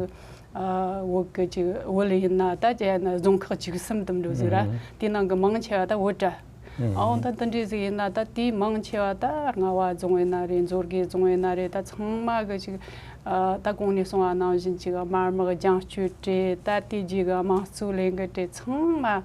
ཨ་བོད་གི་ཅིག་བོད་ཡིན་ན་ད་ཅི་ཡིན་ན་རྫོང་ཁག་བཅུ་གསུམ་དུ་འགྲོ་ཟིག་ར། དེ་ནང་གི་མང་ཆེ་བ་ད་བོད་ར། ཨའོ་ད་དེ་འདྲའི་ཟིག་ཡིན་ན་ད་དེའི་མང་ཆེ་བ་ད་རྔ་བ་རྫོང་ཡིན་ན་རེད། མཛོད་དགེ་རྫོང་ཡིན་ན་རེད། ད་ཚང་མ་གི་ཅིག་ཨ་ད་གོང་ནས་གསུངས་པ་ནང་བཞིན་ཅིག་དམར་དམག་རྒྱང་སྐྱོད་རེད། ད་དེའི་རྗེས་གི་དམངས་གཙོའི་ལས་འགུལ་རེད། ཚང་མ་ཨ་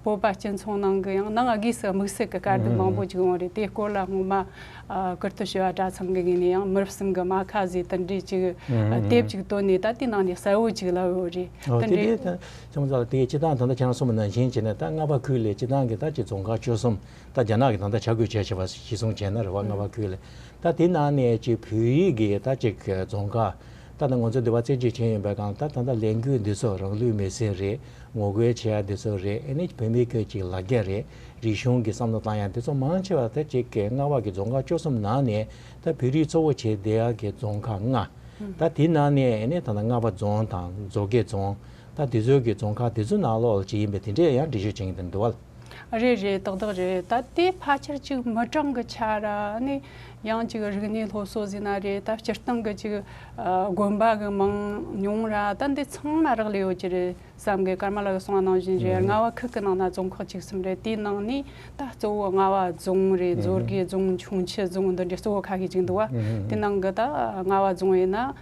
བོད་པ་སྤྱི་ཚོགས་ནང་གི་ཡང་ནང་སྒོས་སུ་དམིགས་བསལ་གི་དཀའ་སྡུག་མང་པོ་ཅིག་ཡོང་རེད། དེའི་སྐོར་ལ་སྔོན་མ་ཨ་ཀིརྟི་བྱེས་པ་གྲྭ་ཚང་གི་ངོས་ནས་ཡང་མི་རབས་གསུམ་གི་རྨ་ཁ་ཟེར་དེ་འདྲའི་ཅིག་ཨ་དེབ་ཅིག་བཏོན་ནས་ད་དེའི་ནང་ནས་གསལ་བོ་ཅིག་ལབ་ཡོད་རེད། ཨོ་དེ་དེ་འདྲའི་དེ་ད་ཅུང་ཙག་དེ་སྤྱི་བཏང་ད་ལྟ་ཁྱེད་རང་གསུངས་པ་ནང་བཞིན་བྱས་ན་ད་རྔ་བ་ཁུལ་ལ་སྤྱི་བཏང་གི་ད་ཅིག་རྫོང་ཁག་བཅུ་གསུམ། ད་རྒྱ་ནག་གི་ད་ལྟ་བྱ་དགོས་བྱས་བྱས་པ་གཞི་བཟུང་བྱས་ན་རེད་བ། རྔ་བ་ཁུལ་ལ་ད་དེ་ནང་ནས་ཅིག་བོད་ཡིག་གི་ད་ཅིག་རྫོང་ཁག་ད་ད་ང་ཚོ་འདི་བ་རྩེ་གཅིག་བྱས་ཡིན་པའི་སྒང་ད་ད་ལྟ་ལས་འགུལ་འདི་ཚོ་རང་ལུས་མེར་སྲེག་རེད། ངོ་རྒོལ་བྱེད་ཡ་འདི་ཚོ་རེད། ཨ་ནི་བོད་མི་གི་ཅིག་ལ་རྒྱ་རེད། རིག་གཞུང་གི་བསམ་བློ་བཏང་ཡ་འདི་ཚོ་མང་ཆེ་བ་ད་ཅིག་གི་རྔ་བ་གི་རྫོང་ཁག་བཅུ་གསུམ་ནང་ནས་ད་བོད་རིགས་གཙོ་བོ་བྱས་བསྡད་ཡ་གི་རྫོང་ཁག་ལྔ། ད་དེ་ནང་ནས་ཨ་ནི་ད་ལྟ་རྔ་བ་རྫོང་དང་མཛོད་དགེ་རྫོང་ད་དེ་ཚོའི་གི་རྫོང་ཁག་དེ་ཚོའི་ནང་ལོགས་ལ་ཅིག་ཡིན་པའི་དེ་འདྲས་ཡང་འགྲེལ་བརྗོད་བྱེད་མཁན་དེ་འདུག་བ། རེད་རེད། ཏག་ཏག་རེད། ད་དེ་ཕལ་ཆེར་ཅིག་མི་གྲངས་གི་ཆ་ར་ནི་ཡང་ཅིག་རིག་གནས་སློབ་གསོ་ཟེར་ན་རེད། ད་སྤྱིར་བཏང་གི་ཅིག་ཨ་དགོན་པ་གི་མང་ཉུང་ར་ད་འདི་ཚང་མ་རག་ལས་ཡོད་ཀྱི་རེད་བསམ་གི། ཀརྨ་ལགས་གསུངས་པ་ནང་བཞིན་རེད། རྔ་བ་ཁུལ་གི་ནང་ན་རྫོང་ཁག་བཅུ་གསུམ་རེད། དེའི་ནང་ནས་ད་གཙོ་བོ་རྔ་བ་རྫོང་རེད། མཛོད་དགེ་རྫོང་། ཁྱུང་མཆུ་རྫོང་འདི་འདྲའི་གཙོ་བོ་ཁ་ཤས་ཅིག་འདུག་བ། དེ་ནང་གི་ད་རྔ་བ་རྫོང་ཡིན་ན་ཨ་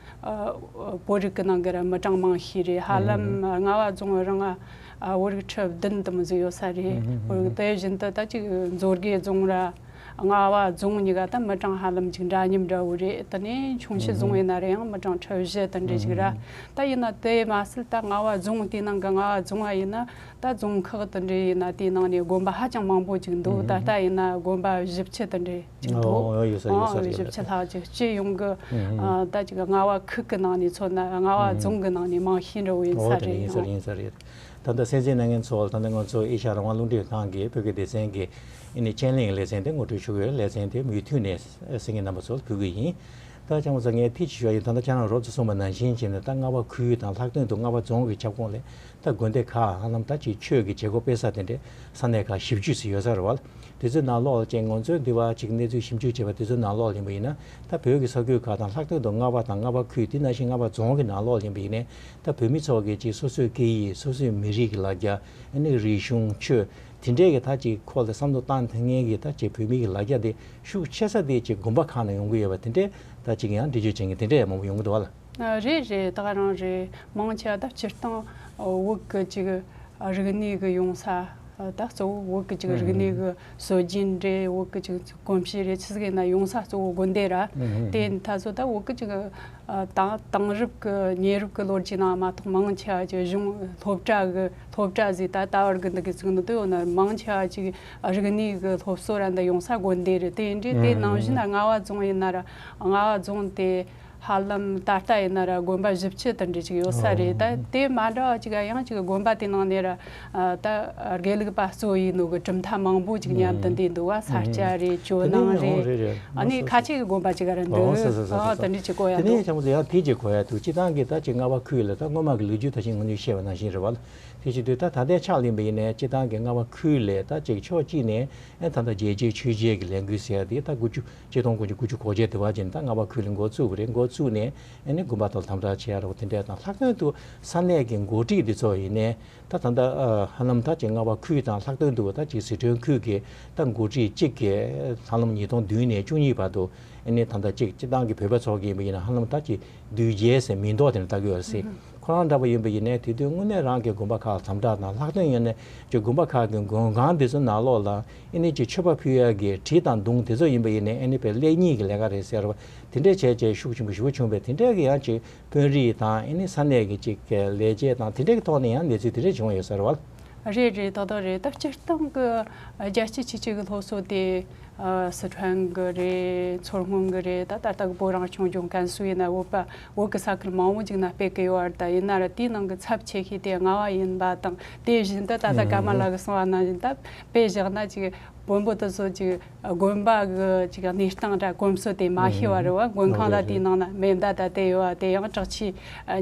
བོད་རིགས་གི་ནང་གི་ར་མི་གྲངས་མང་ཤོས་རེད། ཧ་ལམ་རྔ་བ་རྫོང་རང་ཨ་བོད་རིགས་ཁྲི་བདུན་དུ་མི་ཟིག་ཡོད་ས་རེད། དེ་བཞིན་དུ་ད་ཅིག་མཛོད་དགེ་རྫོང་ར་རྔ་བ་རྫོང་གཉིས་ཀ་ད་མི་གྲངས་ཧ་ལམ་ཅིག་འདྲ་མཉམ་འདྲ་བོ་རེད། དེ་ནས་ཁྱུང་མཆུ་རྫོང་ཡིན་ན་རེད། ཡང་མི་གྲངས་ཁྲི་བཞི་དེ་འདྲ་ཞིག་ར། ད་ཡིན་ན་དེ་མ་ཟད་ད་རྔ་བ་རྫོང་དེའི་ནང་གི་རྔ་བ་རྫོང་ཨ་ཡིན་ན་ད་རྫོང་ཁག་དེ་འདྲ་ཡིན་ན་དེའི་ནང་ནས་དགོན་པ་ཧ་ཅང་མང་པོ་ཅིག་འདུག་ད་ལྟ་ཡིན་ན་དགོན་པ་བཞི་བཅུ་དེ་འདྲ་ཅིག་འདུག་ཨོ་ཡོད་ས་ཡོད་ས་ཨ་རེད། བཞི་བཅུ་ལྷག་ཅིག་སྤྱི་ཡོངས་ཀྱི་ཨ་ད་ཅིག་རྔ་བ་ཁུལ་གྱི་ནང་ནས་མཚོན་ན་རྔ་བ་རྫོང་གི་ནང་ནས་མང་ཤོས་འདྲ་བོ་ཡིན་ཨོ་ས་དེ་རེད། ཡིན་ས་རེད། ཡིན་ས་རེད། ད་ལྟ་གསན་གཟིགས་གནང་མཁན་ཚོ་ད་ལྟ་ང་ཚོ་ཨེ་ཤ་ཡ་རང་དབང་རླུང་འཕྲིན་ཁང་གི་བོད་སྐད་སྡེ་ཚན་གྱི་ཨ་ནི་ཆེད་ལས་ཀྱི་ལེ་ཚན་དེ་ངོ་སྤྲོད་ཞུ་གི་ཡོད། ལེ་ཚན་དེ་མུ་མཐུད་ནས་གསན་མཁན་རྣམ་པ་ཚོར་ཕུལ་གི་ཡིན། ད་ལྕམ་ཚོ་ངས་ཐེངས་གཅིག་ཞུ་ཡ་ཡིན། ད་ལྟ་ཁྱེད་རང་རོབ་ཙམ་གསུངས་པ་ནང་བཞིན་བྱས་ནས་ད་རྔ་བ་ཁུལ་དང་ལྷག་དོན་དུ་རྔ་བ་རྫོང་གི་ཁྱབ་ཁོངས་ལ་ད་དགོན་སྡེ་ཁག་ཧ་ལམ་ད་ཅིག་ཆོས་ཀྱི་བྱེད་སྒོ་སྤེལ་ས་དེ་འདྲས་ས་གནས་ཁག་བཞི་བཅུ་ཙམ་ཡོད་ས་རེད་བ། དེ་ཚོའི་ནང་ལོགས་ལ་ཅིག་ང་ཚོས་འདི་བ་ཅིག་གནས་ཚུལ་ཞིབ་འཇུག་བྱས་པ་དེ་ཚོའི་ནང་ལོགས་ལ་ཡིན་པ་ཡིན་ན་ད་བོད་ཀྱི་ས་ཁུལ་ཁག་དང་ལྷག་དོན་དུ་རྔ་བ་དང་རྔ་བ་ཁུལ་དེ་ནང་བཞིན་རྔ་བ་རྫོང་གི་ནང་ལོགས་ལ་ཡིན་པ་ཡིན་ནའི་ད་བོད་མི་ཚོ་གིས་ཅིག་སོ་སོའི་སྐད་ཡིག་སོ་སོའི་མི་རིགས་ཀྱི་ལ་རྒྱ་ཨ་ནི་རིག་གཞུང་ཆོས་དེ་འདྲས་ཀྱི་ད་ཅིག་ཁོག་ལ་བསམ་བློ་བཏང་ཐུབ་མཁན་གྱི་ད་ཅིག་བོད་མི་གི་ལ་རྒྱ་དེ་ཤུགས་ཆེ་ས་དེ་ཅིག་དགོན་པ་ཁག་ནས་ཡོང་གི་ཡོད་པ་དེ་འདྲས་ད་ཅིག་ཡང་འགྲེལ་བརྗོད་བྱེད་མཁན་དེ་འདྲས་ཡང་མང་པོ་ཡོང་གི་འདུག་བ་ལ། ཨ་རེད་རེད། ད་ག་རང་རེད། མང་ཆེ་བ་ད་སྤྱིར་བཏང་བོད་ཀྱི་ཅིག་རིག་གནས་ཀྱི་ཡོང་ས་ད་གཙོ་བོ་བོད་ཀྱི་ཅིག་རིག་གནས་ཀྱི་སྲོལ་རྒྱུན་རེད། བོད་ཀྱི་ཅིག་གོམས་གཤིས་རེད། ཆི་ཟིག་ཡིན་ན་ཡོང་ས་གཙོ་བོ་དགོན་སྡེ་ར། དེ་ད་ཚོ་ད་བོད་ཀྱི་ཅིག་ཨ་དེང་དེང་རབས་ཀྱི་ཉེ་རབས་ཀྱི་ལོ་རྒྱུས་ནང་མ་གཏོགས་མང་ཆེ་བ་ཅིག་གཞུང་སློབ་གྲྭ་གི་སློབ་གྲྭ་ཟིག་ད་ད་བར་གི་འདི་གི་ཚིག་འདི་ལྟོས་ཡོད་ན་མང་ཆེ་བ་ཅིག་རིག་གནས་གི་སློབ་གསོ་ར་འདི་ཡོང་ས་དགོན་སྡེ་རེད། དེ་ཡིན་དུས་དེ་ནང་བཞིན་རྔ་བ་རྫོང་ཡིན་ན་ར་རྔ་བ་རྫོང་དེ་ཧ་ལམ་ད་ལྟ་ཡིན་ན་ར་དགོན་པ་བཞི་བཅུ་དེ་འདྲ་ཅིག་ཡོད་ས་རེད། ད་དེ་མ་འདྲ་བ་ཅིག་ཡང་ཅིག་དགོན་པ་དེ་ནང་ནས་ར་ད་དགེ་ལུགས་པ་གཙོ་ཡིན་ནོ་གི་གྲུབ་མཐའ་མང་པོ་ཅིག་མཉམ་དུ་འདུས་འདུག་བ། ས་སྐྱ་རེད། ཇོ་ནང་རེད། ཨ་ནི་ཁ་ཆེ་གི་དགོན་པ་ཅིག་ག་ར་འདུག་ཨོ་སོ་སོ་སོ་སོ་ཨ་དེ་འདྲ་ཅིག་གོ་ཡ་དེ་ནས་འདུག་ཡང་དེ་ཅིག་གོ་ཡ་འདུག་སྤྱི་བཏང་གི་ད་ཅིག་རྔ་བ་ཁུལ་ལ་ད་སྔོན་མ་གི་ལོ་རྒྱུས་ད་ཅིག་ང་ཚོས་བཤད་པ་ནང་བཞིན་རེད་བ། དེ་བྱེད་དུས་ད་ད་ལྟའི་ཆགས་ལེན་པ་ཡིན་ནའི་སྤྱི་བཏང་གི་རྔ་བ་ཁུལ་ལ་ད་ཅིག་ཕྱོགས་གཅིག་ནས་ཨེ་ད་ལྟ་རྒྱལ་གཅེས་ཆོས་གཅེས་ཀྱི་ལས་འགུལ་ཟེར་ཡ་དེ་ད་དགུ་བཅུ་ཆིག་སྟོང་དགུ་བརྒྱ་དགུ་བཅུ་གོ་བརྒྱད་དེ་བ་ཅིག་ནས་ད་རྔ་བ་ཁུལ་ལ་འགོ་བཙུགས་པ་རེད། འགོ་བཙུགས་ནས་ཨེ་ནི་དགོན་པ་དང་དམ་དྲག་བྱེད་ཡ་རེད་བ། དེ་འདྲས་དང་ལྷག་དོན་དུ་ས་གནས་ཀྱི་འགོ་ཁྲིད་འདི་ཚོ་ཡིན་ནའི་ད་ད་ལྟ་ཧ་ལམ་ད་ཅིག་རྔ་བ་ཁུལ་དང་ལྷག་དོན་དུ་ད་ཅིག་ཟི་ཁྲོན་ཁུལ་གྱི་ད་འགོ་ཁྲིད་གཅིག་གིས་ཧ་ལམ་ཉིས་སྟོང་བདུན་ནས་བཅུ་གཉིས་བར་དུ་ཨེ་ནི་ད་ལྟ་ཅིག་སྤྱི་བཏང་གི་བོད་པ་ཚོ་གི་ཡིན་པ་ཡིན་ན་ཧ་ལམ་ད་ཅིག་བདུད་རྒྱལ་ཟེར་མིང་འདོགས་དེ་འདྲ་བཏགས་ཀྱི་ཡོད་རེད་ཟེར། ཁོ་རང་འདྲ་པོ་ཡིན་པ་ཡིན་ནའི་དེ་དུས་དངོས་གནས་རང་གི་དགོན་པ་ཁག་དམ་དྲག་དང་ལྷག་དོན་ཡིན་ནའི་ཅིག་དགོན་པ་ཁག་གི་མགོན་ཁང་དེ་ཚོ་ནང་ལོགས་ལ་ཨེ་ནི་ཅིག་མཆོད་པ་ཕུལ་ཡག་གི་གྲི་དང་མདུང་དེ་ཚོ་ཡིན་པ་ཡིན་ནའི་ཨེ་ནི་དཔེ་ལེགས་ཉེས་ཀྱི་ལས་ཀ་རེད་ཟེར་བ་དེ་འདྲས་བྱས་བྱས་ཤུགས་ཆེན་པོ་ཞེ་པོ་བྱུང་བས། དེ་འདྲས་ཀྱི་ཡང་ཅིག་དཔོན་རིགས་དང་ཨེ་ནི་ས་གནས་ཀྱི་ཅིག་ལས་བྱེད་དང་དེ་འདྲས་ཀྱི་ཐོག་ནས་ཡང་གནས་ཚུལ་དེ་འདྲས་བྱུང་བ་ཡོད་ས་རེད་བ། རེད་རེད། ཏག་ཏག་རེད། ད་སྤྱིར་བཏང་གི་རྒྱལ་སྤྱི་ཆོས་བརྒྱུད་ཀྱི་སློབ་གསོ་དེ་ཨ་སི་ཁྲོན་གྱི་རེད། མཚོ་སྔོན་གྱི་རེད། ད་ད་ལྟ་གི་བོད་རང་སྐྱོང་ལྗོངས་ཀན་སུའུ་ཡིན་ན། བོད་པ་བོད་ཀྱི་ས་ཁུལ་མང་བོ་ཅིག་ན་སྤེལ་གི་ཡོད་རེད། ད་ཡིན་ན་ར་དེའི་ནང་གི་ཚབས་ཆེ་ཤོས་དེ་རྔ་བ་ཡིན་པ་དང་། དེ་བཞིན་དུ་ད་ལྟ་ཀརྨ་ལགས་ཀྱིས་གསུངས་པ་ནང་བཞིན་ད་དཔེ་བཞག་ན་ཅིག་བོན་པོ་དེ་ཚོ་ཅིག་དགོན་པ་གི་ཅིག་གནས་སྟངས་ར་གོམས་སྲོལ་དེ་མ་ཤེས་པ་རེད་བ། མགོན་ཁང་ད་དེའི་ནང་ན་མེ་མདའ་ད་དེ་ཡོད་བ། དེ་ཡང་བྲག་ཆའི་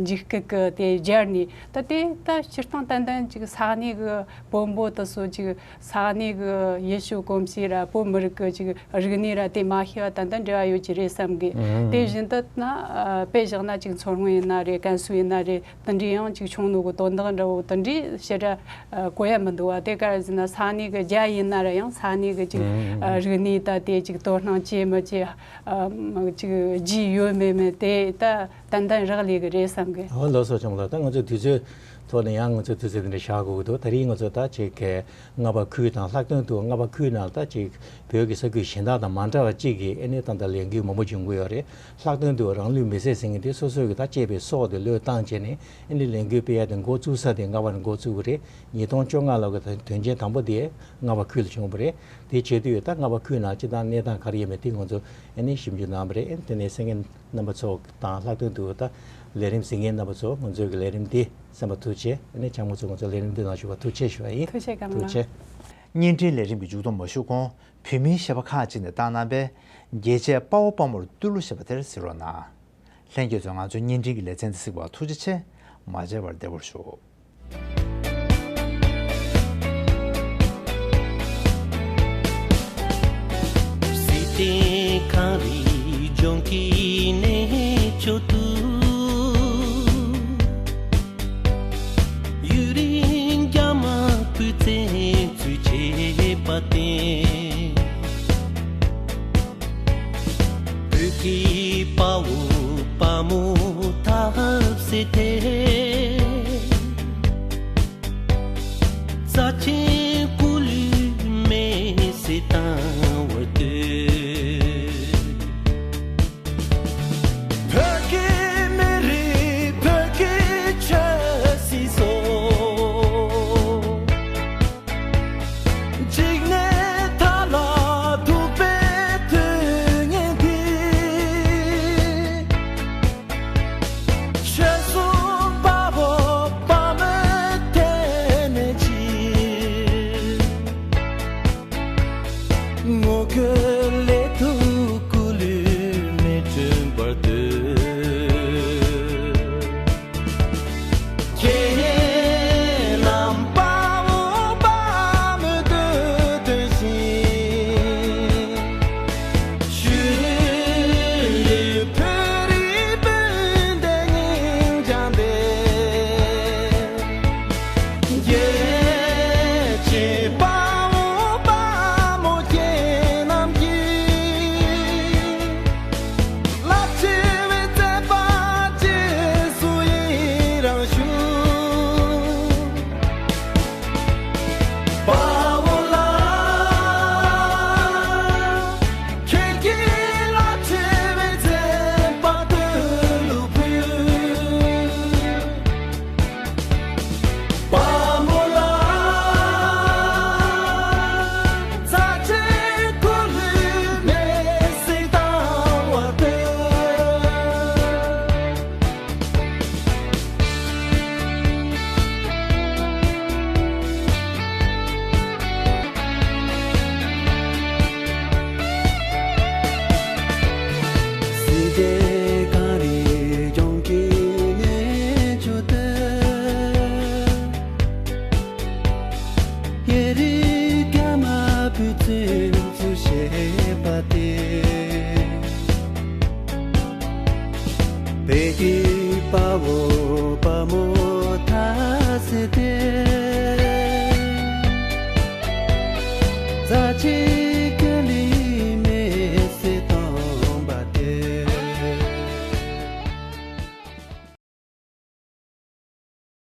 འཇིགས་སྐུལ་གི་དེ་སྦྱར་ནས། ད་དེ་ད་སྤྱིར་བཏང་ཏན་ཏན་ཅིག་ས་གནས་གི་བོན་པོ་དེ་ཚོ་ཅིག་ས་གནས་གི་ཡུལ་ཤུལ་གོམས་གཤིས་ར་བོད་མི་རིགས་གི་ཅིག་རིག་གནས་ར་དེ་མ་ཤེས་པ་ཏན་ཏན་འབྲེལ་བ་ཡོད་ཀྱི་རེད་བསམ་གི། དེ་བཞིན་དུ་ན་དཔེ་བཞག་ན་ཅིག་མཚོ་སྔོན་ཡིན་ན་རེད། ཀན་སུའུ་ཡིན་ན་རེད། དེ་འདྲའི་ཡང་ཅིག་ཆུང་ནོ་གི་དོན་དག་འདྲ་བོ་དེ་འདྲའི་ཞེ་དྲག་ཨ་གོ་ཡ་མི་འདུག་བ། དེ་ག་རེ་ཟེར་ན་ས་གནས་གི་རྒྱ་ཡིན་ན་ར་ཡང་ས་གནས་གི་ཅིག་ཨ་རིག་གནས་ད་དེ་ཅིག་དོ་སྣང་བྱེད་མི་བྱེད། ཨ་ཅིག་རྒྱུས་ཡོད་མེད་མེད་དེ་ད་ཏན་ཏན་རག་ལས་གི་རེད་བསམ་གི། ཨོ་ལགས་སོ། ལྕམ་ལགས། ད་ང་ཚོའི་དུས་ཚོད་ཐོག་ནས་ཡང་ང་ཚོའི་དུས་ཚོད་འདི་འདྲ་བཞག་དགོས་ཀྱི་འདུག་ད་རིང་ང་ཚོ་ད་ཅིག་གི་རྔ་བ་ཁུལ་དང་ལྷག་དོན་དུ་རྔ་བ་ཁུལ་ནང་ད་ཅིག་བོད་ཀྱི་ས་ཁུལ་གཞན་དག་དང་མ་འདྲ་བ་ཅིག་གི་ཨེ་ནས་ད་ལྟ་ལས་འགུལ་མང་པོ་བྱུང་གི་ཡོད་རེད། ལྷག་དོན་དུ་རང་ལུས་མེར་སྲེག་ཟེར་མཁན་དེ་སོ་སོ་གི་ད་གཅེས་པའི་སྲོག་དེ་བློས་བཏང་བྱས་ནས་ཨེ་ནས་ལས་འགུལ་སྤེལ་ཡ་དེ་འགོ་བཙུགས་ས་དེ་རྔ་བ་ནས་འགོ་བཙུགས་པ་རེད། ཉིས་སྟོང་བཅོ་ལྔ་ལོ་གི་དོན་རྐྱེན་དང་པོ་དེ་རྔ་བ་ཁུལ་ལ་བྱུང་བ་རེད། དེ་བྱེད་དུས་ད་རྔ་བ་ཁུལ་ནང་སྤྱིར་བཏང་གནས་སྟངས་ག་རེ་ཡོད་མེད་དེ་ང་ཚོ་ཨེ་ནས་ཞིབ་འཇུག་གནང་བ་རེད། ཨེ་ནས་དེ་ནས་གསན་མཁན་རྣམ་པ་ཚོ་དང་ལྷག་དོན་དུ་ད་ལས་རིམ་གཟིགས་མཁན་རྣམ་པ་ཚོ་ང་ཚོའི་གི་ལས་རིམ་འདི་གསན་པ་ཐུགས་རྗེ་ཆེ། ཨེ་ནས་ལྕམ་མོ་ཚོ་ང་ཚོ་ལས་རིམ་འདི་ནང་ཞུགས་པ་ཐུགས་རྗེ་ཆེ་ཞུ་བ་ཡིན། ཐུགས་རྗེ་ཆེ་ཀརྨ་ལགས། ཐུགས་རྗེ་ཆེ། བརྙན་འཕྲིན་ལས་རིམ་གྱི་མཇུག་སྡོམ་མ་ཞུ་གོང་བོད་མིའི་གཞས་པ་ཁག་ཅིག་ནས་བཏང་གནང་བའི་རྒྱལ་གཅེས་དཔའ་བོ་དཔའ་མོར་བཏུད་ལོ་ཞེས་པ་དེར་གཟིགས་རོགས་གནང་། ལྷན་རྒྱས་ཚོས་ང་ཚོའི་བརྙན་འཕྲིན་གྱི་ལེ་ཚན་འདི་གཟིགས་པར་ཐུགས་རྗེ་ཆེ། མ་མཇལ་བར་བདེ་པོར་བཞུགས།